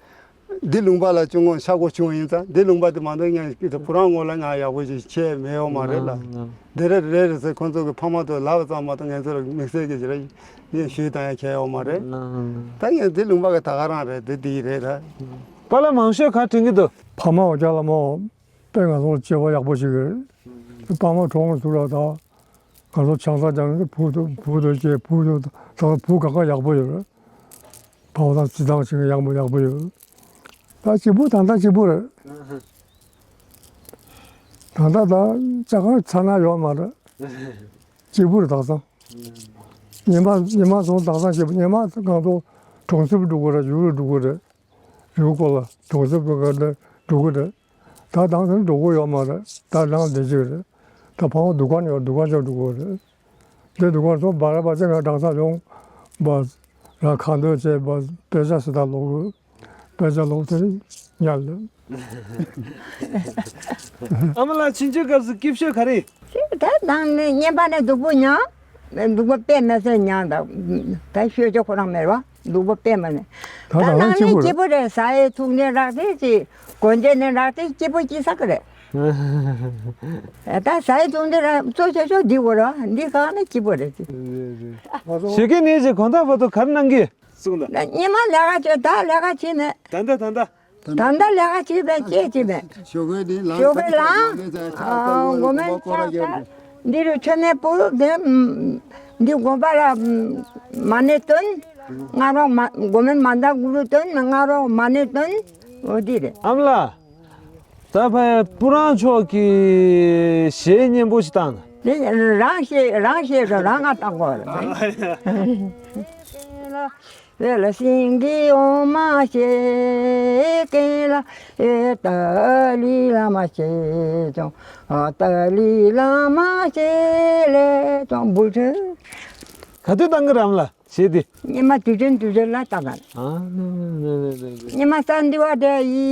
འདི་ལུང་པ་ལ་ཆུང་ངུ་ཤག་པོ་བྱུང་ཡིན་ཙང་། འདི་ལུང་པ་དེ་མ་གཏོགས་ངས་ཀྱི་དེ་ཁོ་རང་ངོ་ལ་ང་ཡག་པོ་ཞིག་ཤེས་མེད་ཡོད་མ་རེད་ལ། འདི་རེད་རེད་རེད་ཟེར་ཁོང་ཚོ་གི་ཕ་མ་ཚོ་ལབ་པ་ཙམ་མ་གཏོགས་ངས་ཚོ་ལ་དམིགས་བསལ་གྱི་ཞིག་རེད་ངས་ཞུས་བཏང་ཡ་ཁྱད་ཡོད་མ་རེད། ད་ངས་འདི་ལུང་པ་གི་ད་ག་རང་རེད། འདི་འདི་རེད་ད། པཱ་ལགས་མང་ཤོས་ག་དྲན་གྱི་འདུག་ཕ་མ་འོ་ཅག་ལ་མོ། དཔེ་ང་ཚོ་ལ་སྐྱེ་བ་ཡག་པོ་ཞིག་རེད། པཱ་མ་གྲོངས་ཚུལ་ལ་ད། ང་ཚོ་ཆང་ས་རྒྱག་ནས་བུ་དང་བུ་དང་སྐྱེས། བུ་དང་ད་བུ་ག་ག་ཡག་པོ་ཡོད་རེད། བ་བ་དང་རྩི་ཐང་ཞིག་ཡག་པོ་ཡག་པོ་ཡོད། ད་གཅིག་པུ་ད་ལྟ་གཅིག་པུ་རེད། ད་ལྟ་ད་ཅག་གང་ཚ་ན་ཡོད་མ་རེད། གཅིག་པུ་རེད་དེང་སང་། ཉི་མ་ཉི་མ་སོང་དེང་སང་གཅིག་པུ། ཉི་མ་ང་ཚོ་གྲོང་གསེབ་འགྲོ་དགོས་རེད། ཡུལ་ལ་འགྲོ་དགོས་རེད། རི་བོ་སྐོར་ལ་གྲོང་གསེབ་ཀྱི་སྒང་ལ་འགྲོ་གི་རེད། ད་དེང་སང་འགྲོ་གི་ཡོད་མ་རེད། ད་ནང་བསྡད་ཀྱི་རེད། ད་ཕ་མ་འདུ་ཁང་ཡོད། འདུ་ཁང་ཆ་འགྲོ་གི་རེད། འདི་འདུ་ཁང་ཚོ་བར་བར་ཚེ་ང་དེང་སང་ཡོང་བ་ར་ཁ་འདོན་བྱས་པ་དཔེ་ཆ་ཞིག་ད་ཀློག་གི། དཔེ་ཆ་ཀློག་དེ་ཉལ་ལ། ཨ་མ་ལགས་ཆུང་ཆུང་སྐབས་སུ་སྐྱིད་ཤོས་ག་རེ་ཡིན། ད་ནང་ནས་བསྙེན་པ་ནས་སྡུག་པོ་མྱངས། སྡུག་པོ་དཔེ་མི་སྲིད་མྱངས་ད། ད་ཤོད་ཆོག་ཁོ་རང་མེད་པ། སྡུག་པོ་དཔེ་མ་ནས། ད་ད་ནང་ནང་ནས་སྐྱིད་པོ་རེད། ཟ་ཡས་འཐུང་ནས་རག་དེ་ཅི། གོན་རྒྱུ་ནས་རག་དེ་སྐྱིད་པོ་སྐྱིད་ས་གི་རེད། ད་ཟ་ཡི་བཙོང་འདི་ར་གཙོ་ཆེ་ཤོས་འདི་གོ་ར་འདི་ག་ནས་སྐྱིད་པོ་རེད། ཞོགས་ཀའི་ནས་ཅིག་གང་ལྟར་བར་དུ་ག་རེ་གནང་གི། གསུངས་དང་། ཉི་མ་ལས་ཀ་བྱེད་ད་ལས་ཀ་བྱེད་མེད། ད་ལྟ་ད་ལྟ། ད་ལྟ་ལས་ཀ་བྱེད་པའི་སྐྱེས་བྱེད་པའི། ཞོགས་ཀའི་ནི་ལངས་ཞོགས་ཀའི་ལངས། ཨ་མགོ་མེད་ཆགས་ཚར། འདི་རུ་མཆོད་མེ་ཕུལ་དེ། འདི་དགོན་པ་ལ་མ་ཎི་བཏོན། སྔ་རོགས་མ་མགོ་མེད་མ་འདའ་གུ་རུ་བཏོན་སྔ་རོགས་མ་ཎི་བཏོན། འོ་འདི་རེད། ཨ་མ་ལགས། ད་ཕ་སྤུ་རང་མཆོག་གི་གཞས་སྙན་པོ་ཞིག་བཏང་། དེ་རང་ཤེས་རང་ཤེས་རང་ང་བཏང་དགོས་རེད། ཝེ་ལ་སིང་གི་འོ་མ་ཤེས་ཀེ་ལ་ཨེ་ཏ་ལི་ལ་མ་ཤེས་ཙོང་ཨ་ཏ་ལི་ལ་མ་ཤེས་ལེ་ཙོང་འབུ་ཁྲི། ག་དུས་བཏང་གི་རམ་ལ། ཞེས་ཏེ། ཉི་མ་དུས་ཆེན་དུས་ཆེན་ལ་ལྟ་ག། ཨ་ནི་ནི་ནི་ནི། ཉི་མ་ས་འདི་བ་དེ་ཡི་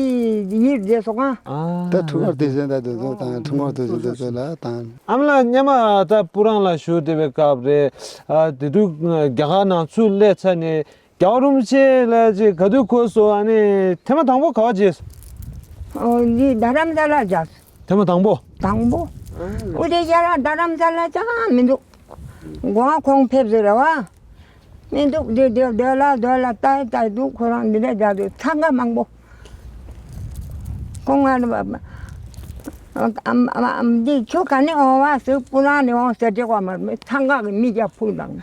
ཡིར་རྗེས་སོ་གང་། ཨ། ད་ཐུག་མར་དུས་ཆེན་ད་དུས་ཚོད་དང་ཐུག་མར་དུས་ཆེན་དུས་ཚོད་ལ་དང་། ཨ་མ་ལགས་སྔོན་མ་ད་སྤུ་རང་ལ་བཞུགས་བསྡད་པའི་སྐབས་རེད། ཨ་དེ་དུས་རྒྱ་གར་ནང་ཚུར་སླེབས་ཚར་ནས་རྒྱལ་བ་རིན་པོ་ཆེ་ལ་ཅིག་ག་དུས་འཁོར་སོང་ཨ་ནི་ཐེངས་མ་དང་པོ་ག་བ་བྱས། ཨོ་འདི་རྡ་རམ་ས་ལ་བྱས། ཐེངས་མ་དང་པོ། དང་པོ། ཨུ་དེ་རྒྱ་ལ་རྡ་རམ་ས་ལ་ཅང་མི་འདུག་གོང་ཁོང་ཕེབས་ཟེར་བ། མི་འདུག་དེ་དེ་དེ་ལ་དེ་ལ་ལྟ་ལྟ་འདུག་ཁོ་རང་འདི་འདྲ་རྒྱག་དུས་འཚང་ཁ་མང་པོ། ཁོང་ང་ཨམ་ཨམ་ཨམ་འདི་ཆུ་ག་ནས་འོང་བ་ཟེར་སྤུ་རང་ནས་འོང་ཟེར་དྲི་བ་མ་འཚང་ཁ་གི་མི་རྒྱ་ཕུག་དང་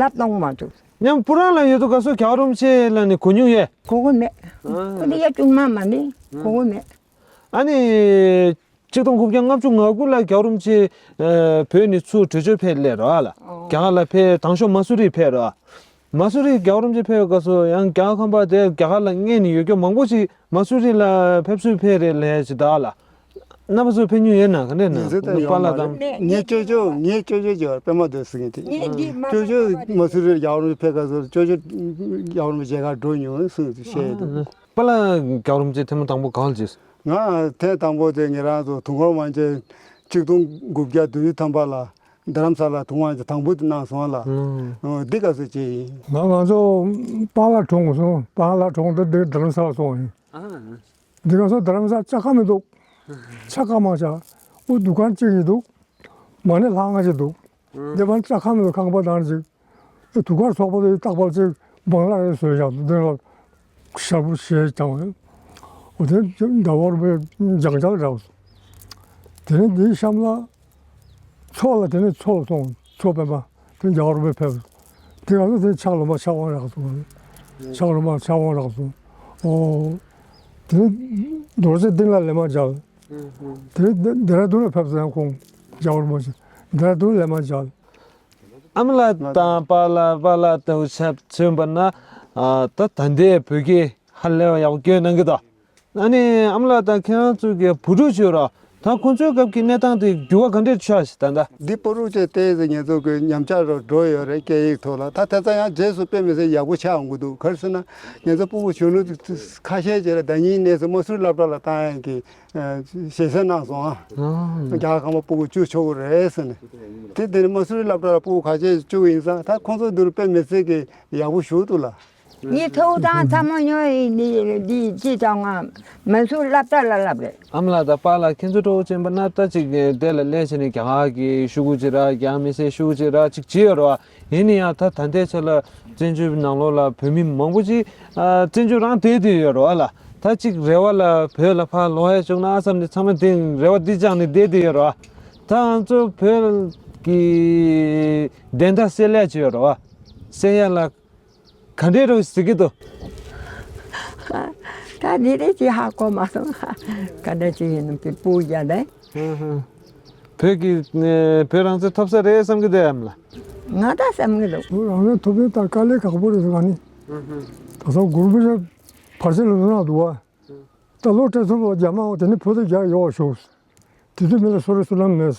ལབ་གཏོང་མ་ཐུབ། ཉམ་སྤུ་རང་ལ་ཡོད་དུས་ག་སོ་རྒྱལ་བ་རིན་པོ་ཆེ་ལ་ནི་གོ་མྱོང་ཡོད། གོ་གི་མེད། ཁོ་འདི་ཡ་ཅུང་མ་མ་ནི་གོ་གི་མེད། ཨ་ནི། ཆིག་སྟོང་དགུ་བརྒྱ་ལྔ་བཅུ་ང་དགུ་ལ་རྒྱལ་བ་རིན་པོ་ཆེ་བོད་ནས་ཚུར་བྲོས་བྱོལ་ཕེབས་སླེབས་རོགས་ལ། རྒྱ་གར་ལ་ཕེབས་དང་ཤོག་མ་སུ་རི་ཕེབས་རོགས། མ་སུ་རི་རྒྱལ་བ་རིན་པོ་ཆེ་ཕེབས་སྐབས་སུ་ཡང་རྒྱ་གར་ཁམས་པ་དེ་རྒྱ་གར་ལ་སྔོན་ནས་ཡོད་རྒྱུ་མང་པོ་ཞིག་མ་སུ་རི་ལ་ཕེབས་བསུ་ཕེབས་རེད་ལས་ཞེས་བདག་ལ། རྣམ་པ་ཚོ་ཕེབས་མྱོང་ཡོད་ན་ག་འདྲས་ན། ངས་ཚོ་ད་ཡོད་པཱ་ལགས་མ་རེད། དང་། ངས་ཅོ་ཅོ་ངས་ཅོ་ཅོ་ཅོ་པད་མ་རྡོ་ཟེར་མཁན་དེ། ཅོ་ཅོ་མ་སུ་རི་རྒྱལ་བ་རིན་པོ་ཆེ་ཕེབས་སྐབས་སུ་ཅོ་ཅོ་རྒྱལ་བ་རིན་པོ་ཆེ་མཇལ་ཁ་འགྲོ་མྱོང་ཟེར་བཤད་ཡོད་འདུག་པཱ་ལགས་རྒྱལ་བ་རིན་པོ་ཆེ་ཐེངས་མ་དང་པོ་ག་ལ་བྱས། ང་ཐེངས་དང་པོ་དེ་ང་རང་ཚོ་དུས་འཁོར་དབང་ཆེན་ཆིག་སྟོང་དགུ་བརྒྱ་བདུན་ཅུ་ཐམ་པ་ལ་རྡ་རམ་ས་ལ་དུས་འཁོར་དབང་ཆེན་དང་པོ་དེ་གནང་སོང་ལ། ཨང་། འདི་ག་ཚོད་ཅིག་ཡིན། ང་ང་ཚོ་པཱ་ལགས་གྲོངས་སོང་། པཱ་ལགས་གྲོངས་ཏེ་འདི་རྡ་རམ་ས་ལ་སོང་ཡིན། ཨང་། འདི་ག་ཚོད་རྡ་རམ་ས་ལ་ལྕགས་ཁང་མི་འདུག་ཆ་ཁ་མ་ཆ། ཨུ་འདུ་ཁང་གཅིག་ཡིན་འདུག་མ་ཎི་ལྷ་ཁང་ཅིག་འདུག་འདི་བར་ལྕགས་ཁང་མི་འདུག་ཁང་པ་དང་ཅིག་དུ་ཁར་ཚོགས་པ་དེ་རྟག་པར་ཅིག་བང་ལ་རེ་བཟོས་བཞག་འདི་ལ་ཤར་བུ་ཞེས་བྱ་བ། འོ་དེ་ཟླ་བར་བའི་ལྗང་ལྗང་རེད། དེ་ནས་འདིའི་གཤམ་ལ་མཚོ་ལ་དེ་ནས་མཚོ་ལ་སོང་མཚོ་པད་མ་དེ་རྒྱལ་བ་རིན་པོ་ཆེ་ཕེབས། དེ་ག་ཚོད་དེ་ཕྱག་ལོ་མ་ཕྱག་དབང་རག་སོང་། ཕྱག་ལོ་མ་ཕྱག་དབང་རག་སོང་། ཨོ། དེ་ནས་རྡོ་རྗེ་གདན་ལ་ལེན་མ་མཇལ། དེ་ནས་ཌེ་ར་ཌུན་ལ་ཕེབས་སོང་ཁོང་རྒྱལ་བ་རིན་པོ་ཆེ་ཌེ་ར་ཌུན་ལེན་མ་མཇལ། ཨ་མ་ལགས་དང་པཱ་ལགས་པཱ་ལགས་དང་ཆབས་མཚོན་པ་ན། ཨ་ད་ད་ལྟའི་བོད་སྐད་ཧ་ལས་པ་ཡག་པོ་སྐྱོན་གནང་གི་འདུག་ཨ་ནི་ཨ་མ་ལགས་དང་ཁྱེད་རང་ཚོ་གི་བུ་ཕྲུག་བྱོས་རོགས། ད་ཁོང་ཚོའི་སྐབས་ཀྱི་གནས་སྟངས་དེ་འགྱུར་བ་ག་འདྲས་ཆགས་ཤིག་ད་ལྟ། འདི་སྤུ་རུ་ཅན་ཏོག་ཙམ་ང་ཚོ་གི་ཉམས་ཆག་རུ་འགྲོ་ཡོད་རེད་སྐད་ཡིག་ཐོག་ལ། ད་དེ་ཚོ་ཡང་རྗེས་སུ་དཔེ་མི་སྲིད་ཡག་པོ་ཆགས་འོང་གི་འདུག་ག་རེ་ཟེར་ན་ང་ཚོ་སྤུ་གུ་གཞོན་ནུ་ཁ་ཤས་ཅིག་ལ་ཟླ་ཉིན་གནས་སུ་མ་སུ་རི་སློབ་གྲྭ་ལ་བཏང་ཡག་གི་ཞལ་གསེང་གནང་སོང་ཨ། རྒྱ་གར་ཁམས་པ་སྤུ་གུ་བཅུ་ཆོག་གི་རེད་ཟེར་ནས། དེ་དེ་ནས་མ་སུ་རི་སློབ་གྲྭ་ལ་སྤུ་གུ་ཁ་ཤས་བཅུག་ཡིན་ཙང་ད་ཁོང་ཚོ་འདི་རུ་དཔེ་མི་སྲིད་ཀྱི་ཡག་པོ་ཞུགས་འདུག་ལ། ངའི་ཐུགས་དང་ཚ་མོ་ཉོ་ཡི་འདི་འདི་ཅི་དང་ང་མ་སུ་རི་སློབ་གྲྭ་ལ་སློབ་རེད། ཨ་མ་ལགས་དང་པཱ་ལགས་ཁྱེད་ཚོ་གྲོགས་ཅན་པ་ན་ད་ཅིག་དེ་ལ་སླེབས་བྱས་ནས་རྒྱ་གར་གྱི་ཤོག་གུ་ཅིག་ར་རྒྱ་མི་སེར་ཤོག་གུ་ཅིག་ར་ཅིག་བྱས་ཡོད་རེད་བ། ཡིན་ན་ཡང་ད་ད་ལྟའི་ཆ་ལ་བཙན་བྱོལ་ནང་ལོགས་ལ་བོད་མི་མང་པོ་ཅིག་ཨ་བཙན་བྱོལ་རང་བསྡད་བསྡད་ཡོད་རེད་བ་ལ། ད་ཅིག་རེ་བ་ལ་བོད་ལ་ཕར་ལོག་ཡ་བྱུང་ན་བསམ་ནས་ཚང་མ་དེ་རེ་བ་འདི་བཅངས་ནས་བསྡད་བསྡད་ཡོད་རེད་བ། ད་ང་ཚོ་བོད་ཀྱི་བདེན་མཐའ་གསལ་ཡ་ཅིག་ཡོད་རེད་བ། གསལ་ཡ་ལ་ག་འདྲས་རེད་ཟེར་གྱི་འདུག་ད་འདི་རེད་ཅེས་ཧ་གོ་མ་སོང་། ག་འདྲ་ཅིག་ཡིན་ནམ་དེ་སྤུ་རྒྱག་དེ། ཧུམ་ཧུམ། བོད་ཀྱི་ཨེ་བོད་རང་བཙན་ཐོབ་ས་རེད་བསམ་གྱི་འདུག་ཨ་མ་ལགས། ང་ད་བསམ་གྱི་འདུག་བོད་རང་བཙན་ཐོབ་པའི་ད་དཀའ་ལས་ཁག་པོ་རེད་ཟེར་ག་ནི། ཧུམ་ཧུམ། ད་སང་གུ་རུ་པཎ་ཆེན་བར་ཆད་ལ་ལུས་ན་འདུག་བ། ད་ལོ་བཀྲས་མཐོང་ལོ་རྒྱ་དམར་དེ་ནི་བོད་དུ་རྒྱག་ཡོད་ཤོག་དེ་དུས་མི་ལ་སོ་རེ་སུ་ལམ་མེད།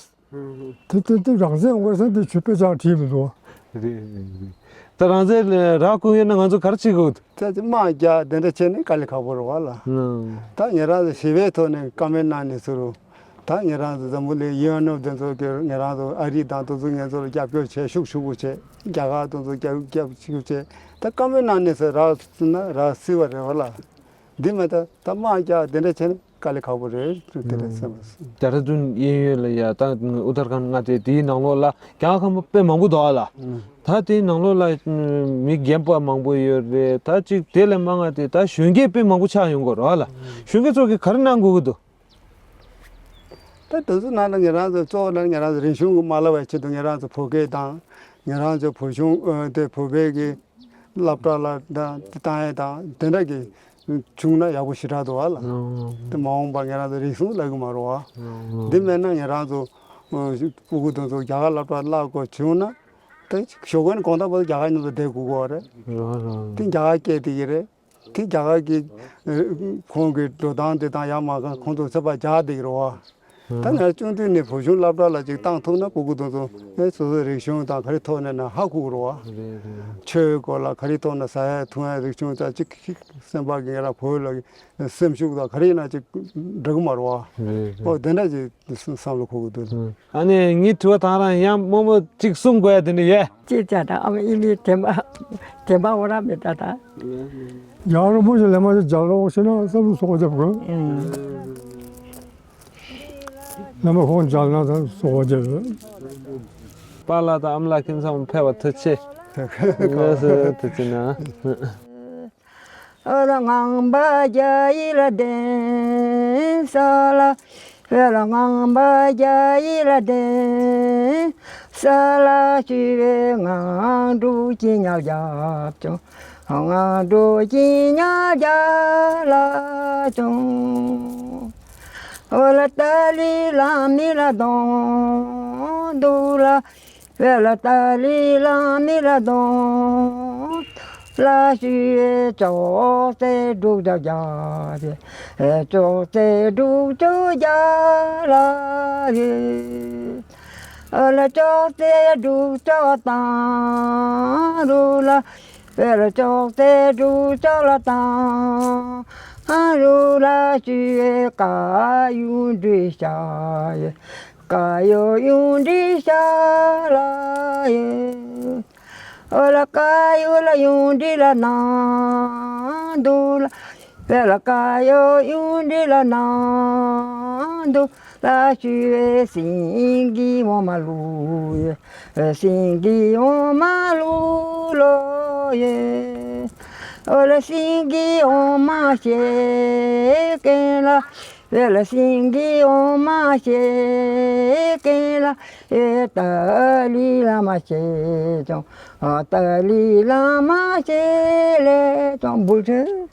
དེ་དེ་དེ་རང་བཙན་འོང་བའི་སང་དེ་ཆུ་དཔེ་ཅང་བྲིས་མི་འདུག་རེད་རེད་རེད། ད་རང་བཙན་རག་དགོས་ཡོད་ན་ང་ཚོ་ག་རེ་བྱེད་དགོས། ད་དེ་དམག་རྒྱག་དེ་འདྲ་བྱས་ནས་དཀའ་ལས་ཁག་པོ་རེད་བ་ལ། ད་ངེད་རང་ཚོ་ཞི་བའི་ཐོག་ནས་བཀའ་མོལ་གནང་ནས་ཚུར། ད་ངེད་རང་ཚོ་འཛམ་བུ་གླིང་ཡུ་ཨེན་ཨོ་དེ་ཚོ་གི་ངེད་རང་ཚོ་ཨ་རི་དང་དེ་ཚོ་ངེད་ཚོ་ལ་རྒྱབ་སྐྱོར་བྱས་ཤུགས་ཆེ་པོ་བྱས། རྒྱ་གར་དེ་ཚོ་རྒྱབ་རྒྱབ་ཤུགས་བྱས། ད་བཀའ་མོལ་གནང་ནས་ཚུར་རག་ན་རག་སྲིད་པ་རེད་བ་ལ། འདི་མ་ད་ད་དམག་རྒྱག་དེ་འདྲ་བྱས་ནས་ དཀའ་ལས་ཁག་པོ་རེད་དེ་འདྲ་བསམ་པ། ཌེ་ར་ཌུན་གཡས་གཡོན་ལ་ཡ་ད་ཨུ་ཏར་ཁན་མངའ་སྡེ་དེའི་ནང་ལོགས་ལ་རྒྱ་གར་ཁམས་པ་དཔེ་མང་པོ་འདུག་ཨ་ལ། ད་དེའི་ནང་ལོགས་ལ་མི་རྒན་པ་མང་པོ་ཡོད་རེད། ད་ཅིག་དེ་ལས་མང་ང་དེ་ད་གཞོན་སྐྱེས་དཔེ་མང་པོ་ཆགས་ཡོང་གི་རེད་ཨ་ལ། གཞོན་སྐྱེས་ཚོ་གིས་ག་རེ་གནང་དགོས་ཀྱི་འདུག་ད་དེ་ཚོ་ནང་ལ་ང་རང་ཚོ་གཙོ་བོ་ལ་ང་རང་ཚོ་རིག་གཞུང་གི་མ་བརླག་པའི་ཆེད་དུ་ང་རང་ཚོ་བོད་སྐད་དང་ང་རང་ཚོ་བོད་གཞུང་ཨ་དེ་བོད་པའི་གི་སློབ་གྲྭ་ལ་ད་དེ་བཏང་ཡས་དང་དེ་འདྲ་གི་བྱུང་ན་ཡག་པོ་ཞེ་དྲག་འདུག་ཨ་ལ། དེ་མ་འོངས་པ་ང་རང་ཚོ་རིག་གཞུང་བརླག་གི་མ་རེད་བ། འདི་མེད་ན་ང་རང་ཚོ་ཨ་སྤུ་གུ་དེ་ཚོ་རྒྱ་གར་སློབ་གྲྭ་བརླག་དགོས་བྱུང་ན་ད་ཞོགས་ཀས་ནས་དགོང་དག་བར་དུ་རྒྱ་གར་ནང་དུ་བསྡད་དགོས་ཀྱི་རེད། དེ་རྒྱ་གར་སྐད་དེ་གི་རེད། དེ་རྒྱ་གར་གྱི་ཨ་ཁོང་གི་འགྲོ་སྟངས་དེ་དང་ཡང་མ་གང་ཁོང་ཚོ་ཚོད་དཔག་རྒྱག་བསྡད་ཀྱི་རེད་བ། ད་ང་ཆུང་དུས་ནས་བོད་གཞུང་སློབ་གྲྭ་ལ་ཅིག་བཏང་ཐུབ་ན་སྤུ་གུ་དེ་ཚོ་ཨེ་སོ་སོའི་རིག་གཞུང་དང་ག་རེ་ཐོག་ནས་ན་ཧ་གོ་གི་རེད་བ། ཆོས་སྐོར་ལ་ག་རེ་ཐོག་ན་ཟ་ཡ་འཐུང་ཡ་རིག་གཞུང་དང་ཅིག་ཅིག་སེམས་པ་གི་ང་རང་བོད་ལ་སེམས་ཤུགས་དང་ག་རེ་ཡིན་ན་ཅིག་འགྲིག་གི་མ་རེད་བ། ཨོ་དེ་འདྲ་ཅིག་བསམ་བློ་འཁོར་གི་འདུག་ཨ་ནི་ངའི་དྲི་བ་དང་རང་ཡང་རྨོ་མོ་གཅིག་གསུང་དགོས་ཡ་དེ་འདྲ་ཡོད། ཅེས་བྱ་དང་ཨ་མ་ཨི་ལི་དྲན་པ་དྲན་པ་འོ་ར་མེད་ད་ད། ཡང་རིན་པོ་ཆེ་ལས་མ་ཆེ་རྒྱལ་ལོག་ཤེ་ན་བསམ་བློ་སོགས་རྒྱབ་དགོས། ལས་མ་ཁོང་རྒྱལ་ན་ད་སོགས་རྒྱབ་དགོས། པཱ་ལགས་དང་ཨ་མ་ལགས་ཁྱིམ་ཚང་མ་ཕེབས་པ་ཐུགས་རྗེ་ཆེ། ཐུགས་རྗེ་ཆེ་གནང་། ཨོ་ལ་ངང་པ་རྒྱ་ཡི་ལ་ལྡན་ས་ལ། ཨོ་ལ་ངང་པ་རྒྱ་ཡི་ལ་ལྡན་ས་ལ། ཞུ་བའི་ངང་འབྲུག་གི་ཉག་རྒྱབ་ཅུང་། ངང་འབྲུག་གི་ཉག་རྒྱབ་ལ་ཅུང་། ཨོ་ལ་ཏཱ་ལའི་བླ་མའི་ལ་གདོང་འདུག་ལ། ཝེ་ལ་ཏཱ་ལའི་བླ་མའི་ལ་གདོང་ལ་ཞུ་ཅོག་ཙེ་འབྲུག་རྒྱ་རྒྱ་རེ། ཅོག་ཙེ་འབྲུག་ཅོག་རྒྱ་ལ་རེ། ཨ་ལ་ཅོག་ཙེ་འབྲུག་ཅོག་དང་རུ་ལ། ཝེ་ལ་ཅོག་ཙེ་འབྲུག་ཅོག་ལ་དང་རུ་ལ་ཞུ་ཀ་ཡུ་འབྲི་ཤ་ཡེ། ཀ་ཡོ་ཡུང་འདྲི་ཤ་ལ་ཡེ། ཨོ་ལ་ཀ་ཡོ་ལ་ཡུང་འདྲི་ལ་ནང་དུ་ལ། ཨེ་ལ་ཀ་ཡོ་ཡུང་འདྲི་ལ་ནང་དུ་ལ་ཞུ་བའི་སེང་གེ་འོ་མ་ལུ་ཡེ། སེང་གེ་འོ་མ་ལུ་ལོ་ཡེ། ཨོ་ལ་སེང་གེ་འོ་མ་བཞེས་མཁན་ལ། ཝེ་ལ་སེང་གེ་འོ་མ་བཞེས་མཁན་ལ། ཨེ་ཏཱ་ལའི་བླ་མ་བཞེས་ཅུང་། ཨ་ཏཱ་ལའི་བླ་མ་བཞེས་ལེ་ཅུང་། འབུལ་ཚུལ།